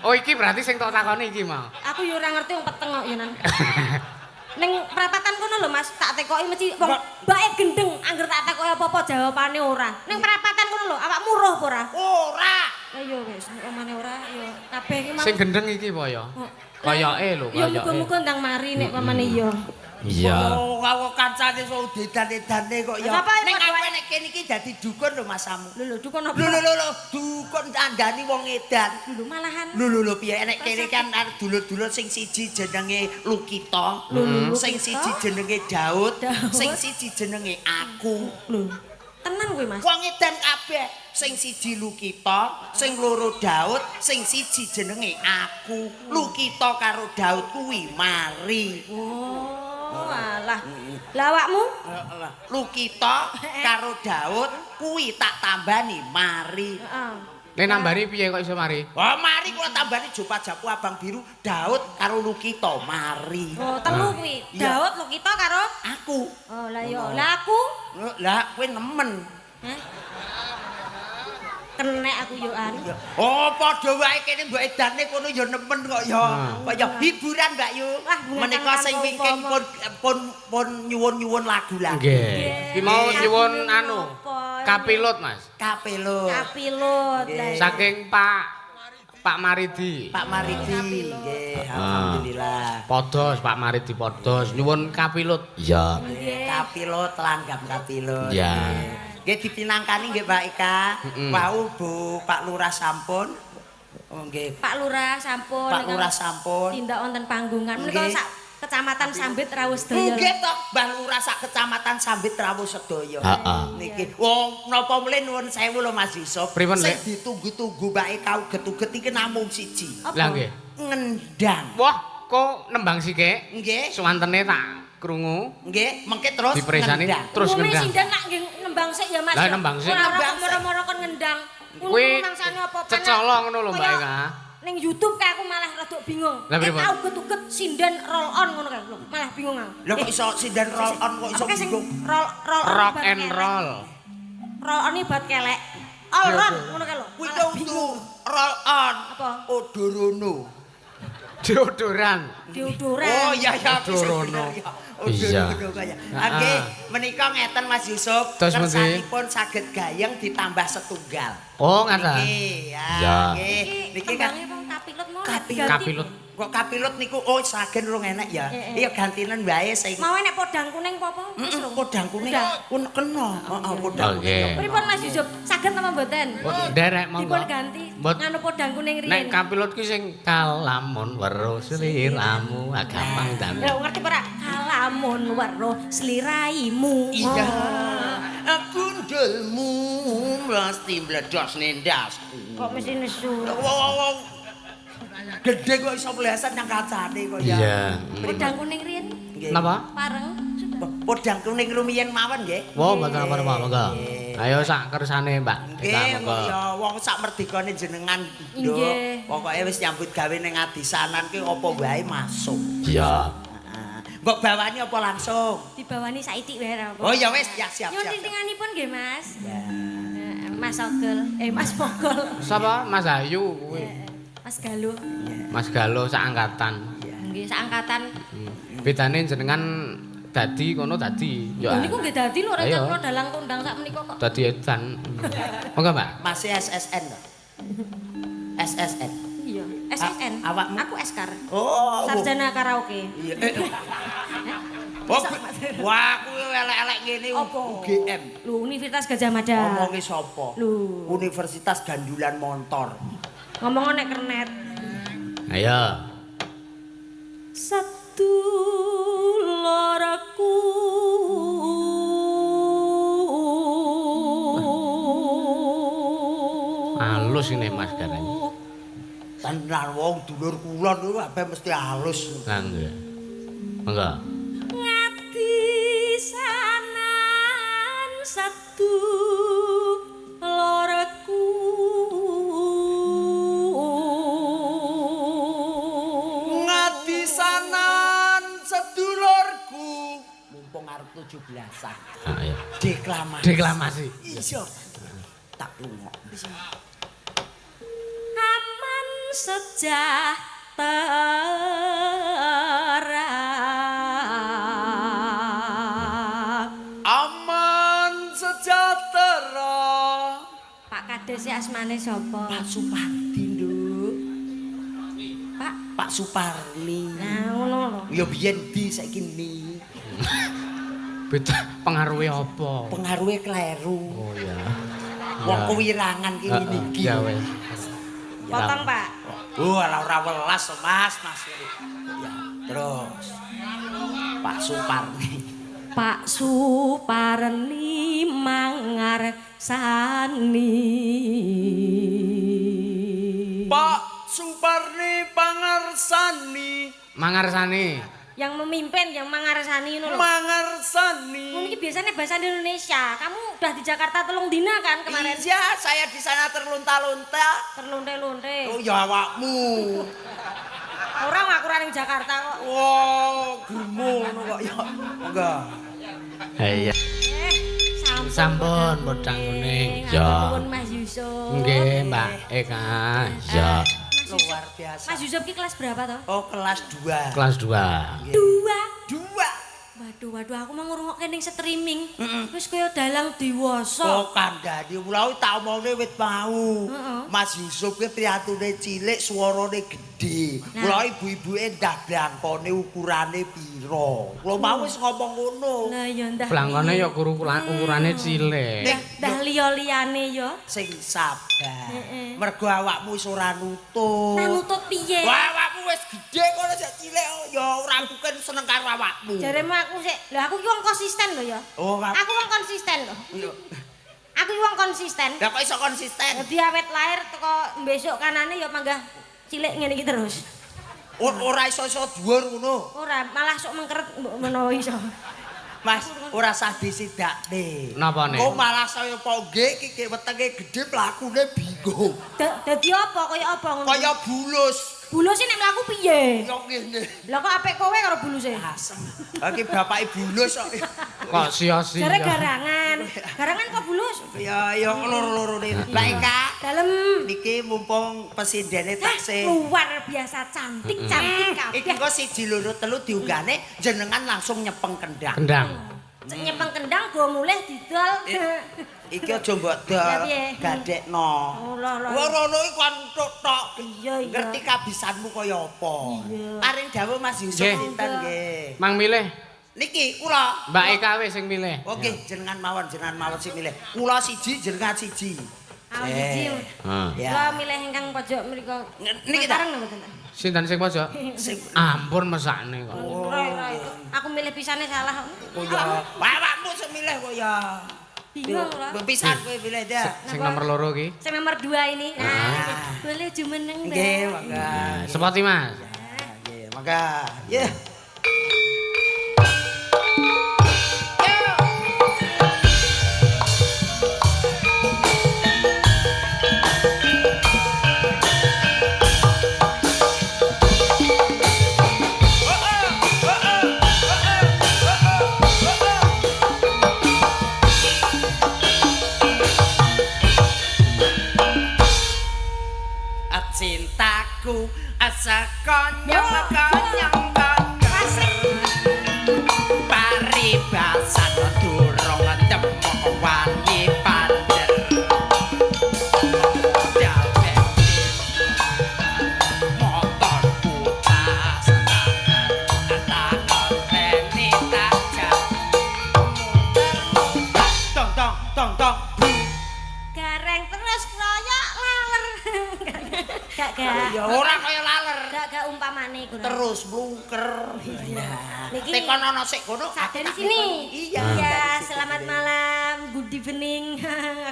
Oh iki berarti sing tok takoni iki mau. Aku ya ora ngerti wong peteng kok ya nan. Ning perapatan kono lho Mas, tak tekoki mesti wong bae gendeng angger tak tekoki apa-apa jawabane ora. Ning perapatan kono lho awakmu roh apa ora? Ora. Lah ya wis nek omane ora ya kabeh iki mau. Sing gendeng iki apa ya? Koyoke lho, Ya koyoke. muga-muga ndang mari nek pamane iya. Iya. Oh, aku kancane so dedan-edane kok ya. Ning aku nek kene iki dadi dukun lho Mas Samu. Lho lho dukun apa? Lho lho lho dukun andani wong edan. Lho malahan. Lho lho lho piye nek kene kan arep dulur-dulur sing siji jenenge Lukita, sing siji jenenge Daud, sing siji jenenge aku. Lho. Tenan kowe Mas. Wong edan kabeh. Sing siji Lukita, sing loro Daud, sing siji jenenge aku. Lukita karo Daud kuwi mari. Oh, alah. Lah awakmu? Lukita karo Daud kuwi tak tambani mari. Heeh. Nek nambani piye kok iso mari? Wah, mari kula tambani jopa japu abang biru Daud karo Lukita mari. Oh, telu kuwi. Daud, Lukita karo aku. Oh, lah yo. Lah aku? Lah kowe nemen. Hah? Kenek aku yo an. Oh, padha wae kene mbok edane kono ya nemen kok ya. Kaya hiburan Mbak Yu. Menika sing wingking pun nyuwun-nyuwun lagu-lagu. Nggih. Iki mau nyuwun anu Kapilut, Mas. Kapilut. Kapilut. Saking Pak Maridi. Pak Maridi. Nggih, alhamdulillah. Podos Pak Maridi podos nyuwun kapilut. Iya. Kapilut langgam kapilut. Iya. Nggih dipinangkani nggih Mbak Eka. Wau Bu Pak Lurah sampun. Oh nggih. Pak Lurah sampun. Pak Lurah sampun. Tindak wonten panggungan. Menika sak Kecamatan Sambit rawuh sedaya. Nggih to, Mbah Lurah sak kecamatan Sambit rawuh sedaya. Heeh. Niki. Wong napa mulih nuwun sewu lho Mas Yusuf. Pripun, Sing Lek? ditunggu-tunggu Mbak Eka uget-uget iki namung siji. Apa? Lah nggih. Ngendang. Wah, kok nembang sikik? Nggih. Suwantene tak krungu. Nggih, mengke terus Dipresani ngendang. terus Umume ngendang. sinden nak nggih nembang sik ya Mas. Lah, nembang sik. Ora ora Nembang kok moro-moro kon ngendang. Kuwi mangsane apa cecala ngono lho Mbak Eka. Ning YouTube kae aku malah rada bingung. Lah, pripun? Eka uget-uget sinden roll on ngono kae lho, malah bingung aku. Lho kok iso sinden roll on kok iso Apa sing bingung. roll roll on Rock bat and kelek? roll. Roll on iki bat kelek. All roll ngono kae lho. Kuwi Malah kudu bingung. roll on. Apa? Odorono. Deodoran. Deodoran. Oh iya iya aku sing Odorono. bener ya. Iya. Odorono kaya. Oke, menika ngeten Mas Yusuf, Terus pundi? kersanipun saged gayeng ditambah setunggal. Oh, ngaten. Niki ya, Iya. nggih. Iki Niki kan tembange wong kapilut mau Kapilut. Kapilut. Kok kapilut niku oh sagen rung enek ya. Eh, eh. Iya gantinen wae sing Mau enek podang kuning apa-apa? Wis rung. Podang kuning Udah. kun kena. Heeh, podang Oke. kuning. Pripun Mas Yusuf? Saged napa mboten? Oh, nderek monggo. Dipun ganti Mbot. nganu podang kuning riyin. Nek kapilut ki sing kalamun weruh sliramu, ah, gampang dan. Ya ngerti ora? Kalamun weruh sliraimu. Iya. Gundulmu mesti mledos nendasku. Kok mesti nesu. Wow, wow, wow. Gede kok iso pleset nang kacane kok ya. Iya. Podang kuning riyin Nggih. Napa? pareng. Podang kuning rumiyin mawon nggih. Wah, mboten napa-napa, monggo. Ayo sak kersane, Mbak. Eka, Nggih, monggo. ya wong sak merdikane jenengan, Nduk. Nggih. Pokoke wis nyambut gawe ning Adisanan ki apa wae masuk. Iya. Heeh. Mbok bawani apa langsung? Dibawani saithik wae ra apa. Oh ya wis, ya siap Nyuwun siap. siap. tintinganipun nggih, Mas. Ya. Mas Ogel, Mas Bogol. Sapa? Mas Ayu kuwi. Mas Galuh. Mas Galo sak angkatan. Nggih, saangkatan. Bedane jenengan dadi kono dadi. Lho niku nggih dadi lho Ayo. rencana kula dalang kondang sak menika kok. Dadi edan. Monggo, Mbak. Masih SSN toh? SSN. Iya, SSN. Awakmu? Aku Eskar. Oh, Sarjana karaoke. Iya. Oh, wah, kuwi elek-elek ngene Apa? UGM. Lho, Universitas Gajah Mada. Ngomongi sapa? Lho. Universitas Gandulan Montor. Ngomong nek kernet. Ayo. Satu loroku. Halus ini Mas Gareng. Tenan wong dulur kulon niku kabeh mesti halus. Lah nggih. Monggo. Ngadisanan satu loroku. Ngadisanan sedulurku. Mumpung arep 17-an. Ah, iya. Deklamasi. Deklamasi. Iya. Tak lunga. Aman sejahtera. Aman sejahtera. Pak Kades ya asmane sapa? Pak Supardi, Nduk. Pak. Pak Suparni. Nah, ngono lho. Ya biyen di saiki ni. Beda pengaruhe apa? Pengaruhe kleru. Oh iya. Wong kewirangan ki ngene iki. Ya wis. Potong, Pak. Oh, alah ora welas to, Mas, Mas. Ya, terus. Pak Suparni. Pak Suparni mangarsani. Pak Suparni pangarsani, Mangarsani. Yang memimpin, yang mangarsani ngono lho. mangarsani. Ngono iki biasanya bahasa Indonesia. Kamu udah di Jakarta telung dina kan kemarin? Iya, saya di sana terlunta-lunta. Terlonte-lonte. Oh, ya awakmu. Ora aku ora ning Jakarta kok. Wow, gremo ngono kok ya. Monggo. Iya. Sampun. Sampun, podang kuning. Ya. Ya. Nuwun Mas Yusuf. Nggih, Mbak Eka. Ya. Mas Yusuf. Luar biasa. Mas Yusuf ki kelas berapa toh? Oh, kelas 2. Kelas 2. Dua. 2. Waduh, waduh, aku mau ngrungokke ning streaming. Wis kaya dalang dewasa. Oh, kandhani kula tak omongne wit mau. Heeh. Mas Yusuf ki priyatune cilik, suarane gedhe. Nah. Kula ibu-ibuke ndah blangkone ukurane pira. Kula mau wis ngomong ngono. Lah ya ndah. Blangkone ya ukurane cilik. Nek Ndah liya-liyane ya. sing sabar. Heeh. Mergo awakmu wis ora nutut. Nah nutut piye? Wah, awakmu wis gedhe kono sik cilik ya ora mungkin seneng karo awakmu. Jaremu aku sik. Lho aku ki wong konsisten lho ya. Oh, aku wong konsisten lho. Iya. Aku ki wong konsisten. Lah kok iso konsisten? Dadi awet lahir teko besok kanane ya panggah cilik ngene iki terus. Ora iso-iso dhuwur ngono. Ora, malah sok mengkeret mbok menawa iso. Mas, ora sah disidakne. Napane? Kok malah saya pongge iki wetenge gedhe mlakune bingung. Dadi apa kaya apa ngono? Kaya bulus. Buluse nek mlaku piye? Ya ngene. Lah kok apik kowe karo buluse? Asem. Iki bapake bulus kok. Kok sia-sia. Jare garangan. Garangan kok bulus? Ya ya loro-lorone. Lah Eka, Dalem. niki mumpung pesindene taksih. Luar biasa cantik-cantik kabeh. Iki kok 1 2 3 diunggahne jenengan langsung nyepeng kendang. Kendang. Nyepeng kendang go mulih didol. Iki aja mbok dol, gadekno. Wah rono iku kan tok. Iya, iya. Ngerti kabisanmu kaya apa. Paring dawuh Mas Yusuf sinten nggih. Mang milih. Niki kula. Mbak Eka wis sing milih. Oke, jenengan mawon sing milih. Kula siji jenengan siji. Aku siji. Heeh. Kula milih ingkang pojok mriku. Niki ta? Bareng mboten? Sinten sing pojok? Ampun mesakne kok. Ora itu. Aku milih pisane salah. Oh ya. Awakmu sing milih kok ya. Bingung ora. Pisan kowe milih dah. Sing nomor 2 iki. Sing nomor 2 ini. Nah, boleh jumeneng, Mbak. Nggih, mangga. Sepati, Mas. Nggih, mangga. Ya. Cintaku sekonyong-konyong paribasan durung temok wani panjer modal bensin motor putas tak anteni tak jam muter-muter tong tong tong tong Gareng terus kroyok laler. Gak gak. Ya ora kaya laler. Gak gak umpamane iku. Terus mlungker. Iya. Niki tekon ana sik kono. Dari sini. Iya. Iya, selamat malam, good evening.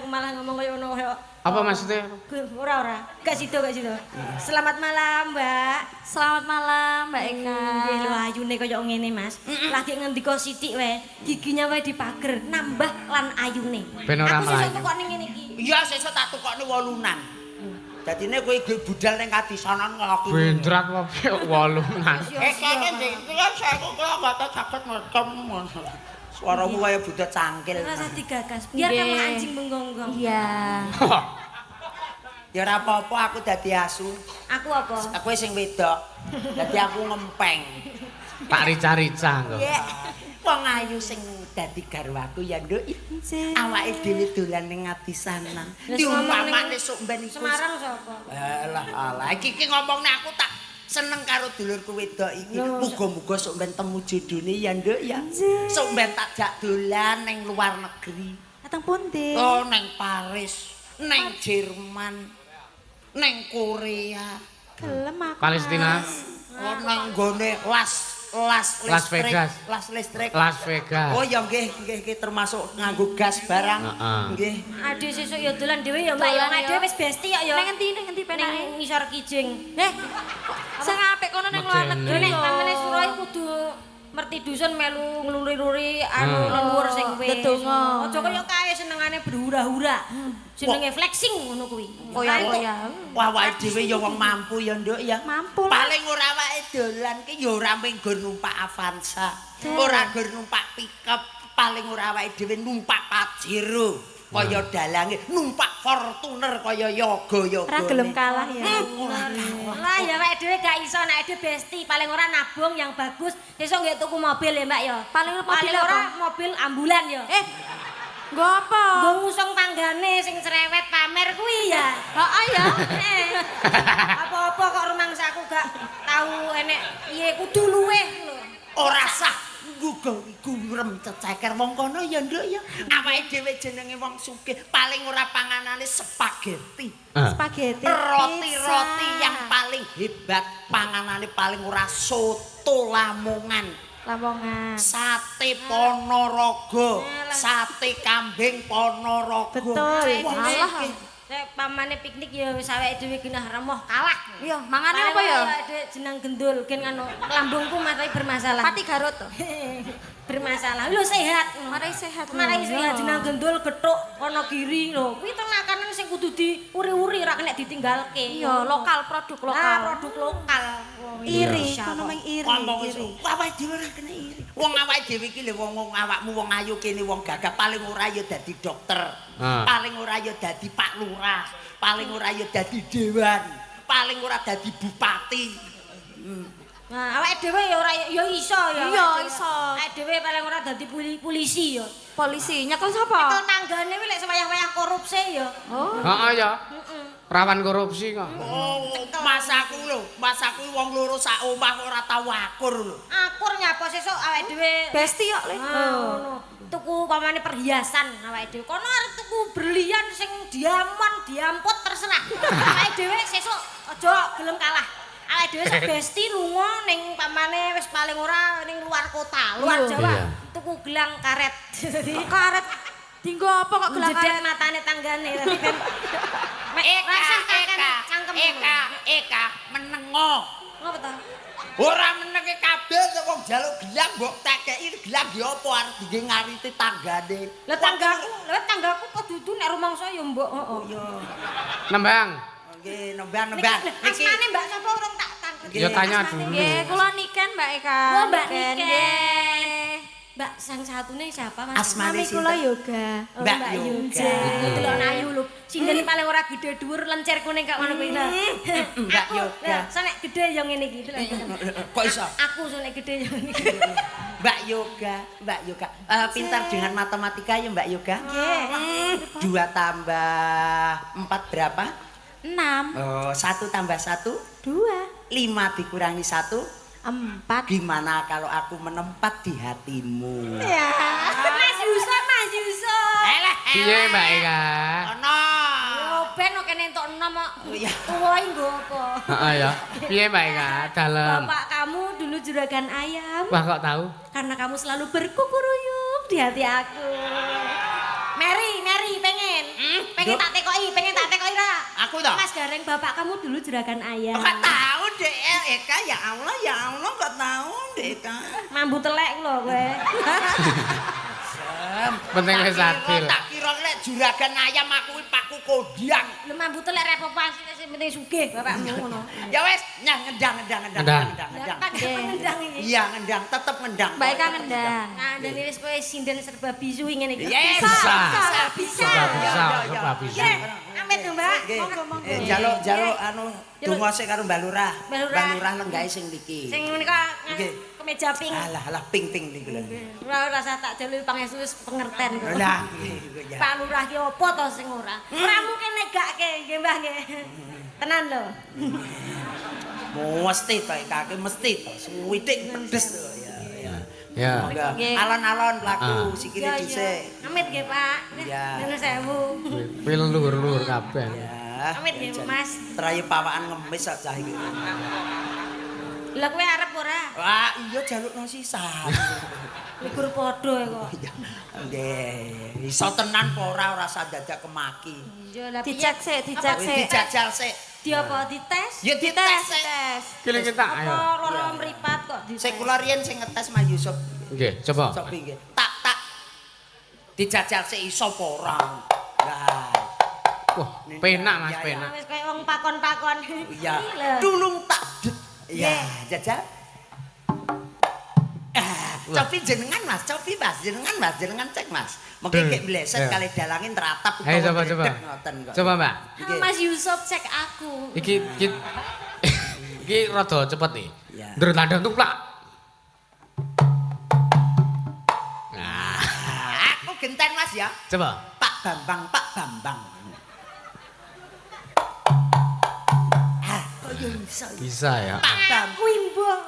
Aku malah ngomong koyo ngono koyo. Apa maksudnya? Ora ora. Gak sido, gak sido. Selamat malam, Mbak. Selamat malam, Mbak Eka. Nggih lho ayune koyo ngene, Mas. Lagi ngendika sithik wae, giginya wae dipager, nambah lan ayune. Ben ora Aku sesuk mlayu. tukokne ngene iki. Iya, sesuk tak tukokne wolunan. Dadine kowe ge budal ning Kadisanan kok aku. Bendrat wae wolunan. Kene ndek saya kok mboten saged ngekem ngono. Suaramu kaya buta cangkil. Rasa digagas. Biarkanlah anjing menggonggong. Iya. Ya ora apa-apa aku dadi asu. Aku apa? Aku sing wedok. Dadi aku ngempeng. Tak rica-rica kok. Iya. Wong ayu sing dadi garwaku ya, Nduk. Awake dhewe dolan ning Ngadisanan. Diumpamane sok ben iku. Semarang sapa? Alah, alah. Iki ki ngomongne aku tak seneng karo dulurku wedok iki. Muga-muga sok ben temu jodone ya, Nduk ya. Sok ben tak jak dolan ning luar negeri. Atang pundi? Oh, neng Paris, neng Jerman, neng Korea, Gelem aku. Palestina. Oh, neng gone Las Vegas. Las listrik. Las Vegas. Oh ya nggih, nggih nggih termasuk nganggo gas barang. Nggih. Ade sesuk ya dolan dhewe ya, Mbak. Ya ade wis besti kok ya. Neng endi neng endi penake? Neng ngisor kijing. Eh. Sing apik kono neng luar negeri. Nek pamene sura iku kudu merti dusun melu ngluri-luri anu leluhur sing wis. Ndedonga. Aja kaya kae senengane berhura-hura. Jenenge flexing ngono kuwi. Koya-koya. Wah, awake dhewe ya wong mampu ya, Nduk ya. Mampu lah. Paling ora awake dolan ki ya ora mung nggon numpak Avanza, ora nggon numpak pickup, paling ora awake dhewe numpak Pajero kaya dalange, numpak Fortuner kaya yoga-yoga. Ora gelem kalah ya. Ora kalah. Lah ya awake dhewe gak iso nek dhewe besti, paling ora nabung yang bagus. Sesuk nggih tuku mobil ya, Mbak ya. Paling ora mobil ora mobil ambulan ya. Eh. Nggo apa? Nggo ngusung tanggane sing cerewet pamer kuwi ya. Heeh ya. Apa-apa kok rumangsaku gak tau enek piye kudu luweh lho. Ora sah gurem ceceker wong kono ya, Nduk ya. Awake dhewe jenenge wong sugih, paling ora panganane spaghetti. Spaghetti. Roti-roti yang paling hebat, panganane paling ora soto Lamongan. Lamongan. Sate Ponorogo, sate kambing Ponorogo. Betul. Wong Alah. sugih. Nek pamane piknik ya wis awake dhewe genah remoh kalah. Iya, mangane apa ya? Awake dhewe jenang gendul gen ngono. Lambungku marai bermasalah. Pati Garut to. Bermasalah. Lho sehat. Marai sehat. Marai Iya. sehat jenang gendul gethuk ana giri lho. Kuwi makanan sing kudu diuri-uri ora kena ditinggalke. Iya, lokal, produk lokal. Ah, produk lokal. Iri, kono meng iri. Ngomong iso. Awake dhewe ora kena iri. Wong awake dhewe iki lho wong awakmu wong ayu kene wong gagah paling ora ya dadi dokter. Paling ora ya dadi Pak Lurah, paling ora ya dadi dewan, paling ora dadi bupati. Nah, awake dhewe ya ora ya iso ya. Iya, iso. Awake dhewe paling ora dadi polisi ya. Polisi nyekel sapa? Nyekel tanggane kuwi lek sewayah-wayah korupsi ya. Oh. Heeh ya. Rawan korupsi kok. Oh, mas aku lho, mas aku wong loro sak omah kok ora tau akur lho. Akur nyapa sesuk awake dhewe. Besti kok, Le. Ngono. Tuku pamane perhiasan awake dhewe. Kono arep tuku berlian sing diamond, diamput terserah. Awake dhewe sesuk aja gelem kalah. Awake dhewe sak besti lunga ning pamane wis paling ora ning luar kota, luar Jawa. Iya. Tuku gelang karet. Dadi Karet. Dinggo apa kok gelang jedhet karet? matane tanggane dadi ben Eka, rasah kakean Eka, cangkem. Eka, Eka, menengo. Ngopo to? Ora menenge kabeh to wong njaluk gelang mbok tekeki gelang ya apa arep dienggo ngariti tanggane. Lah tanggaku, lah tanggaku kok dudu nek rumangsa ya mbok heeh. Iya. Nembang. Nggih, nembang-nembang. Niki asmane Mbak sapa urung tak tangkep. Ya tanya dulu. Nggih, kula Niken Mbak Eka. Oh, Mbak Niken. Nggih. Mbak sang satune siapa Mas? Asmane Nami kula sinten? Yoga. Oh, Mbak Mbak Yoga. Yoga. Delok ayu lho. Sinden paling ora gede dhuwur lencer kuning kak ngono kuwi lho. Mbak Aku, Yoga. lho, Sonek gede yo ngene iki lho. Kok iso? Aku sonek gede yo ngene iki. Mbak Yoga, Mbak Yoga. Pintar dengan matematika ya Mbak Yoga? Nggih. 2 tambah 4 berapa? 6, Oh, 1 tambah 1, 2, 5 dikurangi 1. 4. Gimana kalau aku menempat di hatimu? Ya. Mas Yusuf, Mas Yusuf. Eleh, Piye Mbak Eka? Ono. Yo ben kok kene entuk enom kok. Oh, iya. Tuwa iki nggo apa? Heeh ya. Piye Mbak Eka? Dalem. Bapak kamu dulu juragan ayam. Wah kok tahu? Karena kamu selalu berkukuruyuk di hati aku. Mary, Mary pengen. Pengen tak tekoki, pengen tak tekoki ra. Aku toh? Mas Gareng, bapak kamu dulu juragan ayam. Kok tahu Dek Eka ya Allah kok tahu Dek Eka. Mambu telek lho kowe. Penting wis adil. Tak kira lek juragan ayam aku kuwi paku kodiang. Lho mambu telek ra apa-apa sing penting sugih bapakmu ngono. Ya wes, nyah ngendang ngendang ngendang Ngendang. ngendang ngendang. Lah ngendang iki. Iya ngendang, tetep ngendang. Mbak Eka ngendang. Nah, dan wis kowe sinden serba bisu ngene iki. Yes. Bisa. Bisa. Serba bisa, Ya, ya, serba bisa. Nggih, amit lho, Mbak. Nggih. Monggo, monggo. Jaluk anu donga sik karo Mbak Lurah. Mbak Lurah. Mbak Lurah lenggahe sing niki. Sing menika Nggih. kemeja pink. Alah alah ping-ping niku lho. Ora rasa tak jaluki pangestu wis pengerten kok. Lah nggih ya. Pak Lurah ki apa to sing ora? Ora mungkin negake nggih Mbah nggih. Tenan lho. Mesti to Eka ki mesti to. Suwitik pedes to ya ya. Ya. Monggo. Nggih. Alon-alon mlaku Ah. sikile Ya, ya. dhisik. Amit nggih Pak. Iya. Nuwun sewu. Kuwi leluhur-leluhur kabeh. Ya. Amit nggih Mas. Terayu pawakan ngemis aja iki. Lah kowe arep ora? Wah, iya jalukno sisan. Ligur padha kok. Iya. Nggih, iso tenan apa ora ora usah dadak kemaki. Iya lah piye? Dicek sik, dicek sik. Dijajal sik. Di apa dites? Ya dites sik. Tes. Ki kita ayo. Apa lara mripat kok dites? Sik kula riyen sing ngetes Mas Yusuf. Nggih, coba. Sok nggih. Tak tak dijajal sik iso apa ora. Lah, Wah, penak Mas, Iya, iya. penak. Wis koyo wong pakon-pakon. iya. Lho. Tulung tak det. Iya, jajal. Ah, copi jenengan Mas, copi Mas, jenengan Mas, jenengan cek Mas. Mungkin Duh, kek bleset iya. kali dalangin teratap Ayo utawa coba coba. dredeg ngoten kok. Coba, Mbak. Nggih. Mas Yusuf cek aku. Iki iki iki rada cepet nih. Iya. Ndrut landang tuplak. Nah, Ah, aku genten Mas ya. coba. Pak Bambang, Pak Bambang. Ah, kok yo iso ya? Bisa ya. Pak Bambang Kuwi mbok.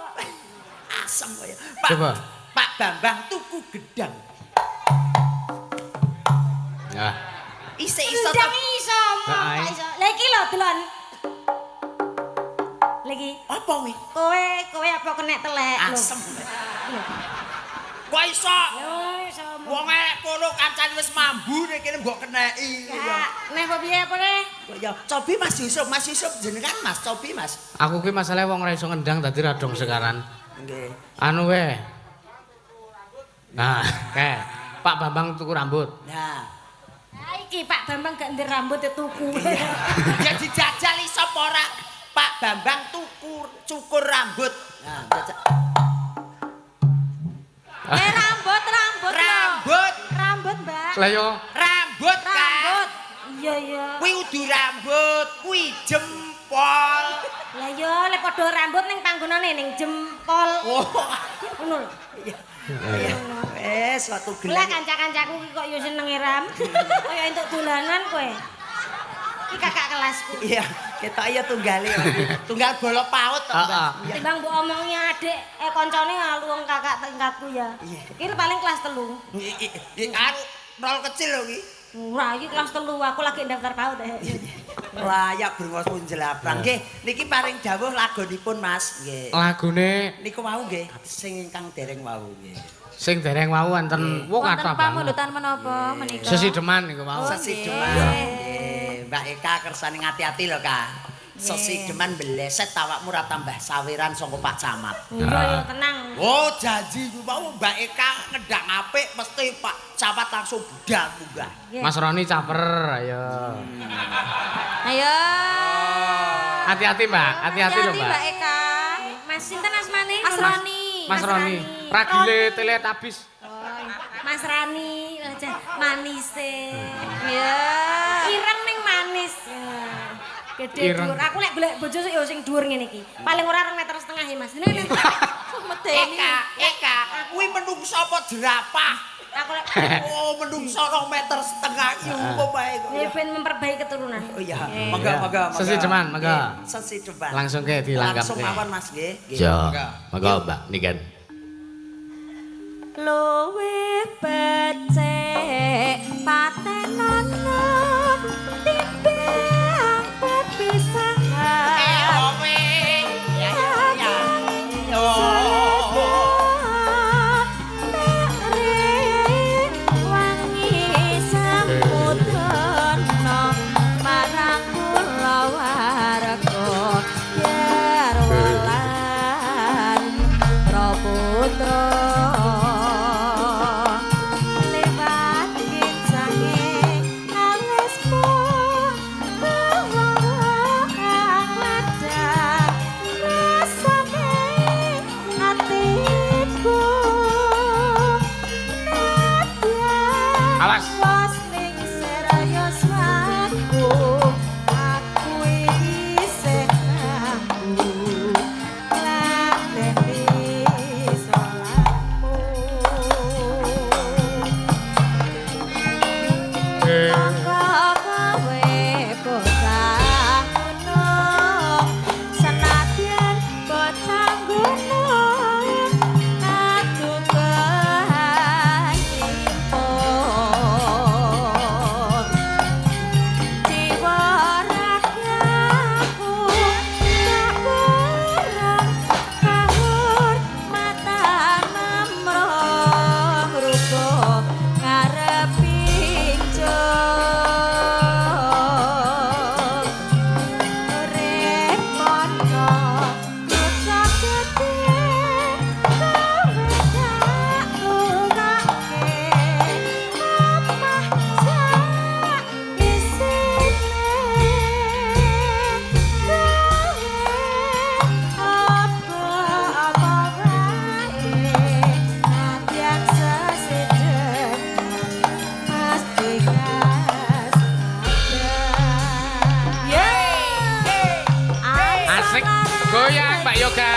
asem kok ya. Pak, Coba. Pak Bambang tuku gedang. Ya. Isih iso Ndang to. iso, Heeh. kok iso. Lah iki lho delon. Lah Niki. Apa kuwi? Kowe kowe apa kenek telek lho. Asem. Kok iso? Lho iso. Wong elek kono kancane wis mambu nek kene mbok keneki. Ya, neh apa piye apa neh? Ya, cobi Mas Yusuf, Mas Yusuf jenengan Mas, cobi Mas. Aku ki masalahe wong ora iso ngendang dadi ra dong sekaran. Nggih. Anu we. Nah, kae. Pak Bambang tuku rambut. Nah. Nah iki Pak Bambang gak ndir rambut ya tuku. Ya dijajal iso apa ora? Pak Bambang tuku cukur rambut. Nah, jajal. Eh rambut, rambut. Lho. Rambut, Rambut, Mbak. Lah yo rambut kan. Rambut. Iya iya. Kuwi udu rambut, kuwi jempol. Lah iya lek padha rambut ning panggonane ning jempol. Oh. Ngono lho. Iya. Wes waktu Lah gelang. kanca-kancaku ki kok yo senenge ram. Kaya entuk dolanan kowe. Iki kakak kelasku. Iya, ketok iya tunggale. Tunggal bolok paut to, Mbak. Heeh. Iya. Timbang mbok omongi adik koncone ngalu wong kakak tingkatku ya. Iya. Iki paling kelas 3. Iki anu nol kecil lho iki. Ora, iki kelas 3 aku lagi daftar PAUD. Layak brengos pun jelaprang. Nggih, niki paring dawuh lagonipun Mas. Nggih. Lagune Niku wau nggih, sing ingkang dereng wau nggih. Sing dereng wau wonten wo Wonten kathah banget. pamundutan menapa menika? Sesideman niku wau. Oh, Sesideman. nggih. Nggih, Mbak Eka kersane ngati-ati lho, Kak. Sesideman beleset awakmu ora tambah sawiran saka Pak Camat. Iya ya tenang. Oh, janji ku mau Mbak Eka ngendang apik mesti Pak Camat langsung budal munggah. Nggih. Mas Roni caper, ayo. Ayo. Hati-hati, Mbak. Hati-hati lho, Hati-hati Mbak. Mbak Eka. Mas sinten asmane? Mas Roni. Mas Roni, ragile teletabis. Oh, Mas Rani aja manise. Iya. Ireng ning manis. Ya. Gede Ireng. dhuwur. Aku lek golek bojo yo sing dhuwur ngene iki. Paling ora 2,5 meter ya, Mas. Ini nek Medeni. Eka, Eka, kuwi menungso apa jerapah? aku lek Oh, menungso 2,5 meter iki umum ae kok. ya ben memperbaiki keturunan. Oh iya, monggo monggo monggo. Sesideman, monggo. Nggih, Sesideman. Langsung ke dilanggap Langsung ke. mawon Mas nggih. Nggih. Yo, monggo Mbak Niken. Luwih becik patenono timbang perpisahan. Eh, owe. Ya ya ya. Oh. Wangi samudana marang kula warga garwa lan putra lewat kincange alis ladang rasane atiku nadyan Awas. was ning seraya swaku aku isih mampu ngladeni salatmu. Monggo kowe bocah gunung, senadyan bocah gunung, atukehan impun. Jiwa ragaku tak kurang kahormatan mamrong rupa ngareping jog. Urip ana kutha gedhe kowe tak lungake omah sak isine kowe apa-apa wae nadyan sesidheman pasti kasabar. Asik. Goyang Mbak Yoga.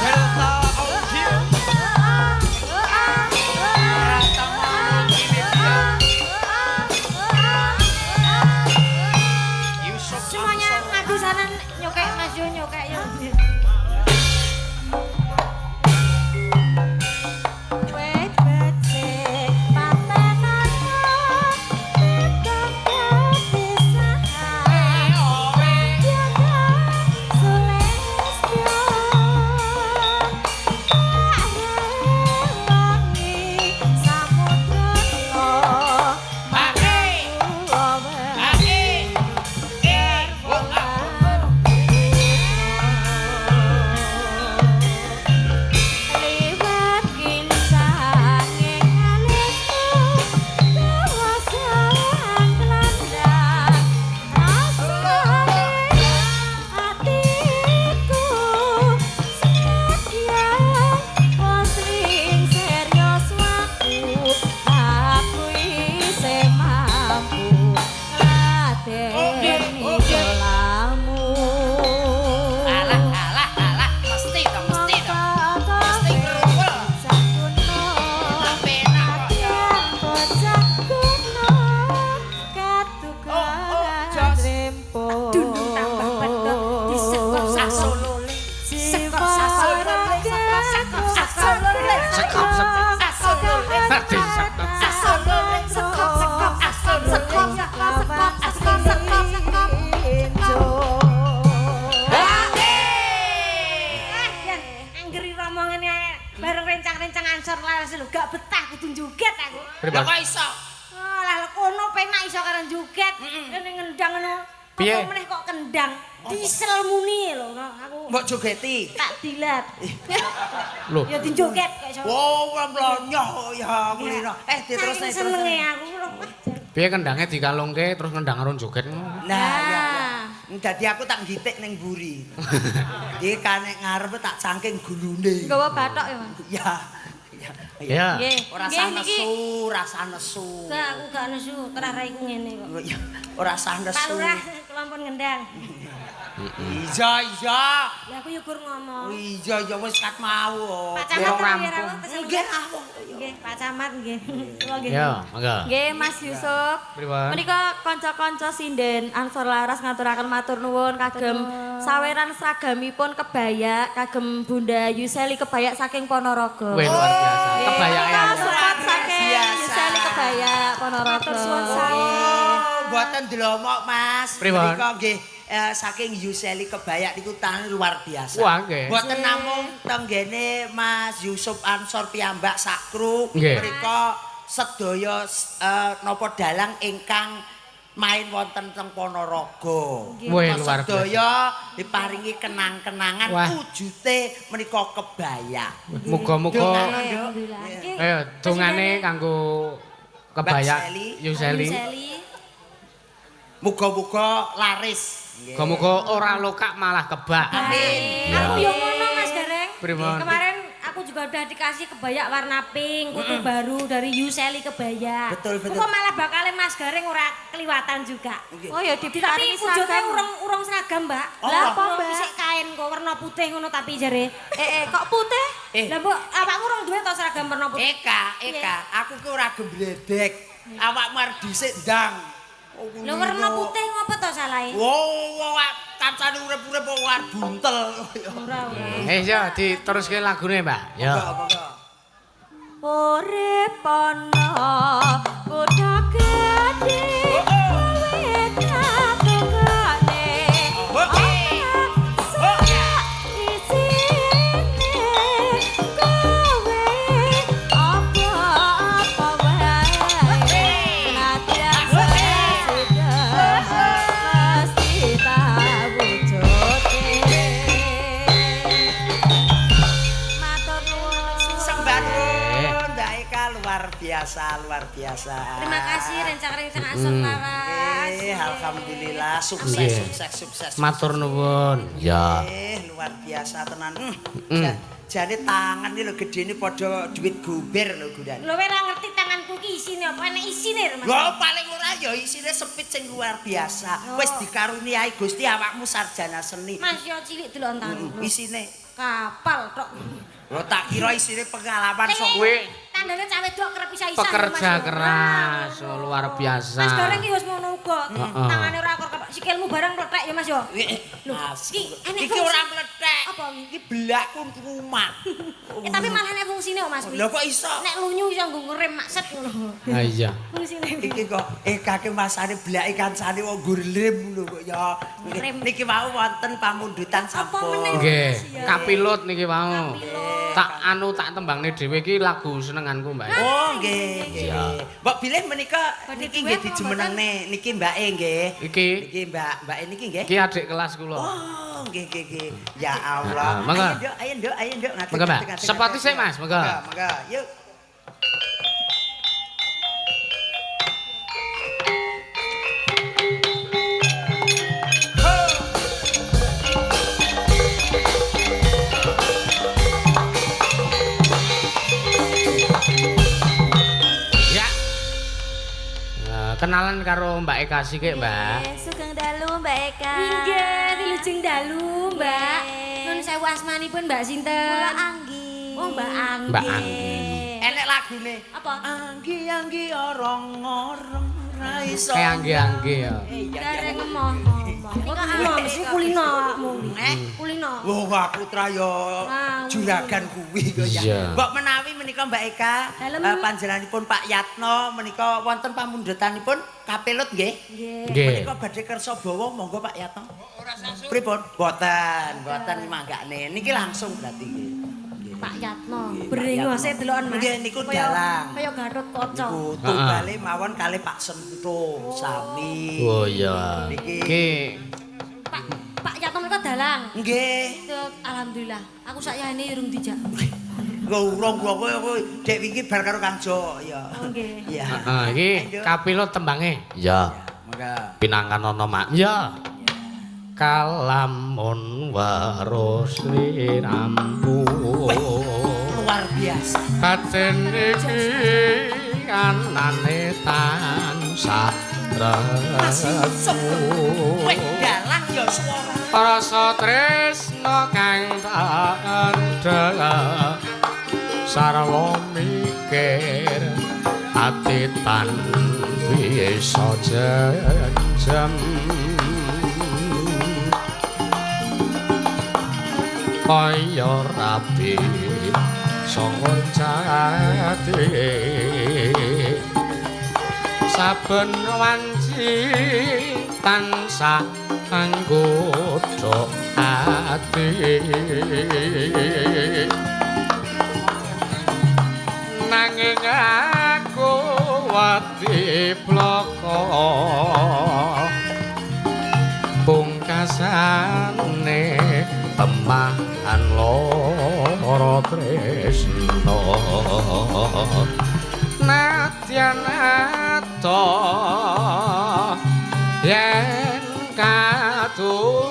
Delta Audio. Yusuf Semuanya ngadu sana nyokek Mas yo nyokek yo. Weh becik kudu joget aku. Lah kok iso? Oh, lah kono penak iso karo joget. Kene ngendang ngono. Piye? Apa meneh kok kendang? Diesel muni lho no. Aku Mbok jogeti. tak dilat. Lho. Ya dijoget kok iso. Wow, mlonyoh ya kulino. Eh, diterusne Saking senenge aku lho. Piye kendange dikalungke terus ngendang karo joget ngono. Nah, ya, ya. Dadi aku tak nggitik ning mburi. Iki kanek ngarep tak cangking gulune. Nggawa bathok ya, Mas. Ya. Ya. Ya. Nggih. Ora Nggih, sah niki. nesu, ora sah nesu. Gak aku gak nesu, terah raiku ngene kok. Ya, ora sah Pak nesu. Lurah kula pun ngendang. Iya, iya. Lah aku yo gur ngomong. Iya, ya wis kat mau. oh. Pak Camat Durung nggih rampung. rawuh Nggih rawuh. Nggih, Pak Camat nggih. Kula nggih. Ya, monggo. Nggih, Mas Yusuf. Pripun? Menika kanca-kanca sinden Ansor Laras ngaturaken matur nuwun kagem saweran seragamipun kebaya kagem Bunda Yuseli kebaya saking Ponorogo. Wih, luar biasa. Kebayake Menika aku. support saking Biasa. Yuseli kebaya Ponorogo. Matur suwun sanget. Oh, mboten delomok, Mas. Pripun? Menika nggih saking Yuseli Kebayak niku tangan luar biasa. Wah, nggih. Mboten namung tenggene Mas Yusuf Ansor piyambak sakru Nggih. menika sedaya napa dalang ingkang main wonten teng Ponorogo. Wih, luar biasa. Sedaya diparingi kenang-kenangan Wah. wujute menika kebaya. Muga-muga Alhamdulillah. Nggih. ayo dongane kanggo kebaya Mbak Seli. Yuseli. Yuseli. Muga-muga laris. Nggih. Muga-muga ora lokak malah kebak. Amin. Aku yo ngono Mas Gareng. Pripun? Kemarin aku juga udah dikasih kebaya warna pink, kutu baru dari Yuseli kebaya. Betul, betul. Kok malah bakal Mas Gareng ora keliwatan juga. Oh ya Tapi diparingi wujudnya seragam. urung seragam, Mbak. Oh, Lah apa, Urung Mbak? Isik kain kok warna putih ngono tapi jare. Eh, kok putih? Eh. Lah mbok awakmu urung duwe to seragam warna putih? Eka, Eka, aku ki ora gembledek. Awakmu arep dhisik ndang. Lho warna putih ngopo to salahe? Wow, wow, kancane urip-urip kok arep buntel. Ora ora. Eh ya diteruske lagune, Mbak. Ya. Monggo, monggo. Urip ana kutha gedhe kowe tatungane Oke. ora isine kowe apa-apa wae nadyan sesidhem mesti tawujudke. Matur nuwun. Sembah nuwun Mbak Eka luar biasa, luar biasa. Terima kasih rencang-rencang Ansor Laras. Alhamdulillah sukses, Nggih. sukses, sukses. Matur nuwun. Ya. Luar biasa tenan. Jane tangan iki lho gedene padha duit gober lho Gundan. Lho kowe ora ngerti tanganku ki isine apa enek isine lho Mas. Lho paling ora ya isine sepit sing luar biasa. Oh. Wis dikaruniai Gusti awakmu sarjana seni. Mas yo cilik delok tanganku. Isine Kapal tok. lho tak kira isine pengalaman sok Kuwi Tandane cah wedok kerep isa-isa. pekerja keras luar biasa. Mas Gareng ki wis ngono uga. Heeh. Tangane ora kok sikilmu barang mlethek ya Mas yo. Lho, Mas, iki enek iki fungsi. ora mlethek. Apa iki? Iki belakku kumat. Eh tapi malah nek fungsine kok Mas kuwi. Lho kok iso? Nek lunyu iso nggo ngerem makset ngono. Ah iya. Fungsine. Iki kok kake masane blake kancane wong ngurlem lho kok ya. Ngrem. Niki wau wonten pamundutan Apa sampun. meneh? Nggih, kapilut niki wau. Tak anu tak tembangne dhewe iki lagu senenganku, Mbak. Oh nggih nggih. Iya. Mbok bilih menika Badhe niki duet nggih apa dijumenengne niki mbake nggih. Iki Niki mbak mbake niki nggih. iki adik kelas kula. Oh nggih nggih nggih. Ya Allah. Heeh, monggo. Ayo nduk, ayo nduk, ayo nduk ngadeg. Monggo, Mbak. ngadeg, ngadeg, Sepati ngadeg. sik, Mas, monggo. Monggo, monggo. Yuk. Ya. Kenalan karo Mbak Eka sithik, Mbak. Sugeng dalu Mbak Eka. Nggih, wilujeng dalu, Mbak. Nggih. Nun sewu asmanipun Mbak sinten? Kula Anggi. Oh, Mbak Anggi. Mbak Anggi. Enek lagune. Apa? Anggi anggi orong orong ra iso. Kayak anggi-anggi ya. Eh, iya, iya. Gareng ngomong. Kok ngomong mesti kulino awakmu. Eh? Kulino. Wah, aku tra yo Wah, juragan kuwi kok ya. Iya. Mbok menawi menika Mbak Eka, Dalem. Panjenenganipun Pak Yatno menika wonten pamundutanipun kapelut nggih. Nggih. Nggih. Menika badhe kersa bawa monggo Pak Yatno. Pripun? Boten, boten manggakne. Niki langsung berarti nggih. Nggih. Pak Yatno. Brengose deloken Mas. Nggih niku dalang. Kaya Garut Kaca. Niku tunggale mawon kalih Pak Sento sami. Oh iya. Niki. Iki Pak Yatno menika dalang. Nggih. Alhamdulillah. Aku sakjane urung dijak. Urung kowe dek wingi bar karo Kang Jo ya. Oh nggih. Iya. Heeh, iki kapilo tembange. Iya. Monggo. Pinangkanono mak. Iya. Kalamun weruh sliramu. Luar biasa. Batin iki anane tansah Masih Weh dalang ya swara. Rasa tresna kang tak andhel sarwa mikir ati tan bisa jenjem kaya rabi songo jati saben wanci tansah anggodha ati nanging aku wedi bloko pungkasane temahan lara tresna nadyan ato yen katu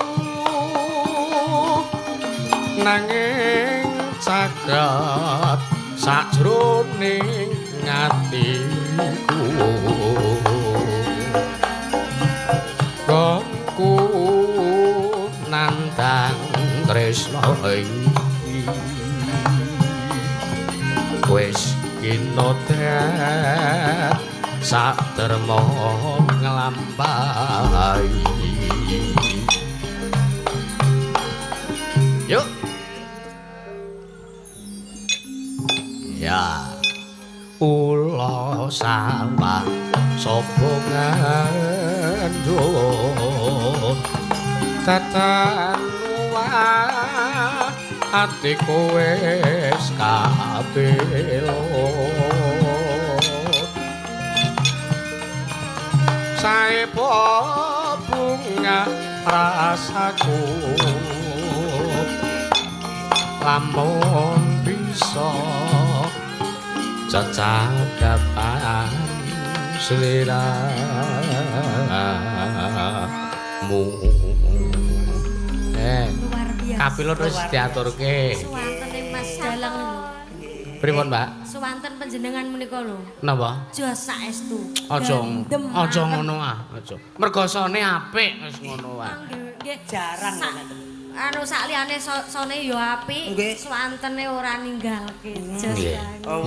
nanging caket sajroning atiku gongku nandang tresna iki wis kinodret sak derma nglampahi. Yuk. Ya. Ula sawah sapa ngandhut tatan atiku wis kapilut saepo bunga rasaku lamun bisa cecakapan sliramu. Luar biasa. Kapilot wis diaturke. Suwantene Mas Dalang lho. Pripun, Mbak? Suwanten panjenengan menika lho. Napa? Jos saestu. Aja aja ngono ah, aja. Mergosone apik wis ngono wae. Nggih. Jarang Anu sak liyane sone ya apik, suwantene ora ninggalke. Jos.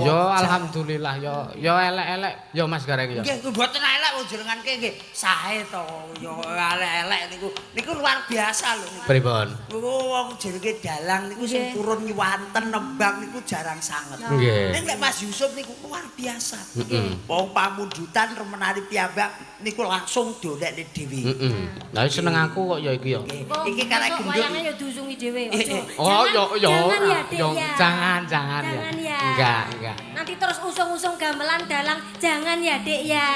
Ya alhamdulillah ya ya elek-elek ya Mas Gareng ya. Nggih, mboten elek wong jenengan ke nggih sae to. Ya elek-elek niku. Niku luar biasa lho niku. Pripun? Niku wong jenenge dalang niku sing purun nyuwanten nembang niku jarang sanget. Nggih. Ning lek Mas Yusuf niku luar biasa. Wong pamundutan remenane piyambak niku langsung dolekne dhewe. Heeh. Lah seneng aku kok ya iki ya. Iki karek gendut. Ya diusungi dhewe. Oh, yo yo. Jangan ya, Dek ya. Jangan, jangan ya. Enggak, enggak. Nanti terus usung-usung gamelan dalang, jangan ya, Dek ya.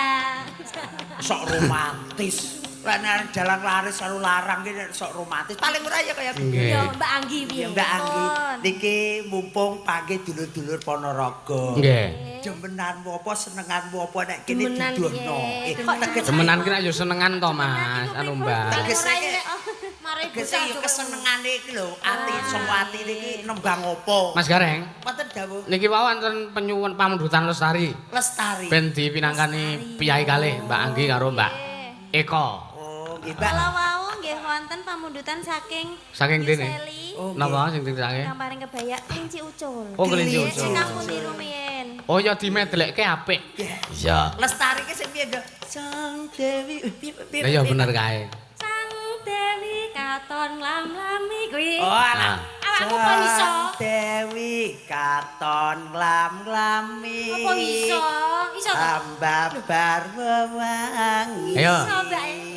Sok romantis. Lah nek dalang laris karo larang ki sok romantis. Paling ora ya kaya gitu. Ya Mbak Anggi piye? Mbak Anggi niki mumpung panggih dulur-dulur Ponorogo. Nggih. Demenanmu apa senenganmu apa nek kene didono. Demenan ki nek yo senengan to, Mas. Anu Mbak. Tegese tegese yo kesenengane iki lho, ati saka atine iki nembang apa. Mas Gareng. Wonten dawuh. Niki wau wonten penyuwun pamundutan lestari. Lestari. Ben dipinangkani piyai kalih Mbak Anggi karo Mbak Eko. Oh, nggih, Mbak. Kala wau nggih wonten pamundutan saking saking dene. Napa sing dirisake? Kang paring kebaya kelinci ucul. Oh, kelinci ucul. Sing aku niru miyen. Oh ya dimedlekke apik. Iya. Lestari ki sing piye, Nduk? Sang Dewi. Lah ya bener kae. Sang Dewi katon lam-lami kuwi. Oh, alah. Awakmu kok iso? Sang Dewi katon lam-lami. Apa iso? Iso to? Ambabar wewangi. Ayo.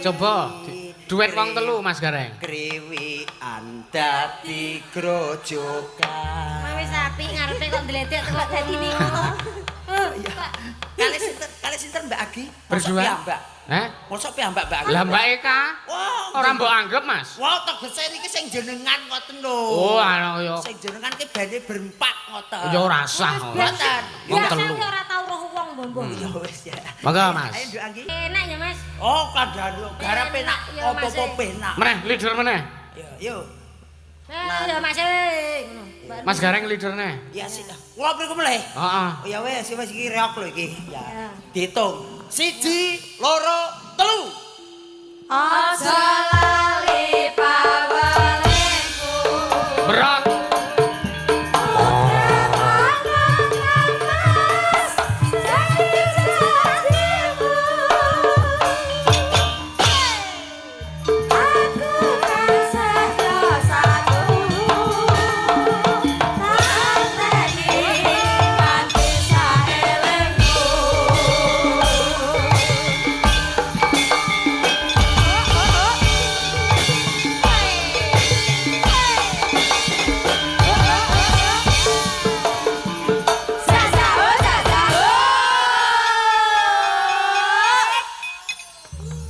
Coba. Duet wong telu Mas Gareng. Kriwikan dadi grojokan. Wis apik ngarepe kok ndledek kok dadi niku to. Kali sinten Mbak Agi? Berdua. Piyambak. Heh? Mosok piyambak Mbak Agi? Lah Mbak Eka. Wah, Ora mbok anggap Mas. Wah, tegese niki sing jenengan ngoten lho. Oh, ana ya. Sing jenengan ki bene berempat ngoten. Ya ora sah. Mboten. Wong Biasa telu. ki ora tau roh wong mbok. Ya wis ya. Monggo Mas. Ayo Nduk Anggi. Enak ya Mas. Oh, kandhane garap penak Enak, ya, Mas, apa-apa penak. Meneh leader meneh. Yo, yo. Ya Mas. Ngono. Mas Gareng leaderne. Ya sih. Kula mriku meleh. Heeh. Oh ya wis, wis iki reok lho iki. Ya. Diitung. 1, 2, 3. Aja lali pawelingku. Berat.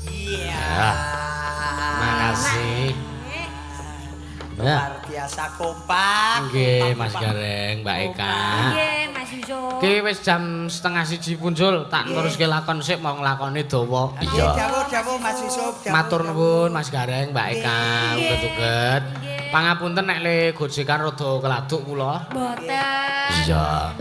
Iya. Makasih. Ya. Luar biasa kompak. Nggih Mas Gareng, Mbak Eka. Nggih Mas Yusuf. Ki wis jam 12.30 punjul, tak teruske lakon sik mau nglakoni dawa. Nggih, dawuh-dawuh Mas Yusuf. Dawuh, Matur dawuh. nuwun Mas Gareng, Mbak Eka, uget-uget. Pangapunten nek le gojekan rada keladuk kula. Mboten. Iya.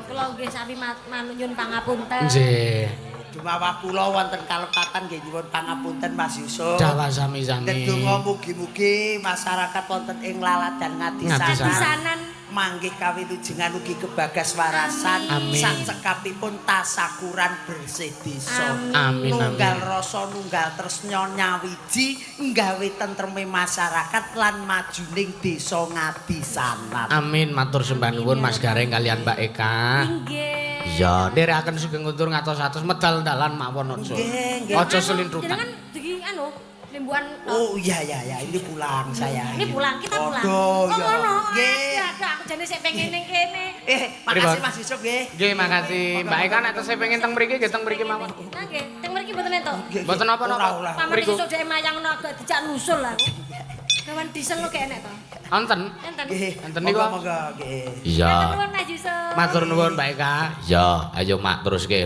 Kula nggih sami nyuwun pangapunten. Nggih. Dumawah kula wonten kalepatan nggih nyuwun pangapunten Mas Yusuf. Dawa sami-sami. Ndedonga mugi-mugi masyarakat wonten ing Laladan Ngadisanan. Ngadisanan Ngadisanan. manggih kawilujengan ugi kebagas warasan sacekapipun tasakuran bersih desa. Amin Nunggal amin. rasa nunggal tresna nyawiji nggawe tentreme masyarakat lan majuning desa Ngadisanan. Amin matur sembah nuwun Mas Gareng kalian Mbak Eka. Nggih. Iya, nderekaken sugeng kundur ngatos-atos medal dalan mawon aja. Nggih, nggih. Aja selintrutan. Jenengan dugi anu limbukan Oh iya iya iya, ini pulang saya. Ini pulang, kita pulang. Waduh, Oh ya. ngono. Nggih. Aduh, aku jane sik pengen ning kene. Makasih Mas Yusuf nggih. Nggih, makasih. Mbak Eka nek tesih pengen teng mriki nggih teng mriki mawon. Nah nggih, teng mriki mboten entuk. Mboten napa-napa. Paman Mriku. Yusuf dhek mayang ngono agak dijak nusul aku. Gawan diesel lho gak enek to. Wonten. Enten. Nggih. Enten niku. Monggo, monggo nggih. Iya. Matur nuwun Mas Yusuf. Matur nuwun Mbak Eka. Iya, ayo Mak teruske.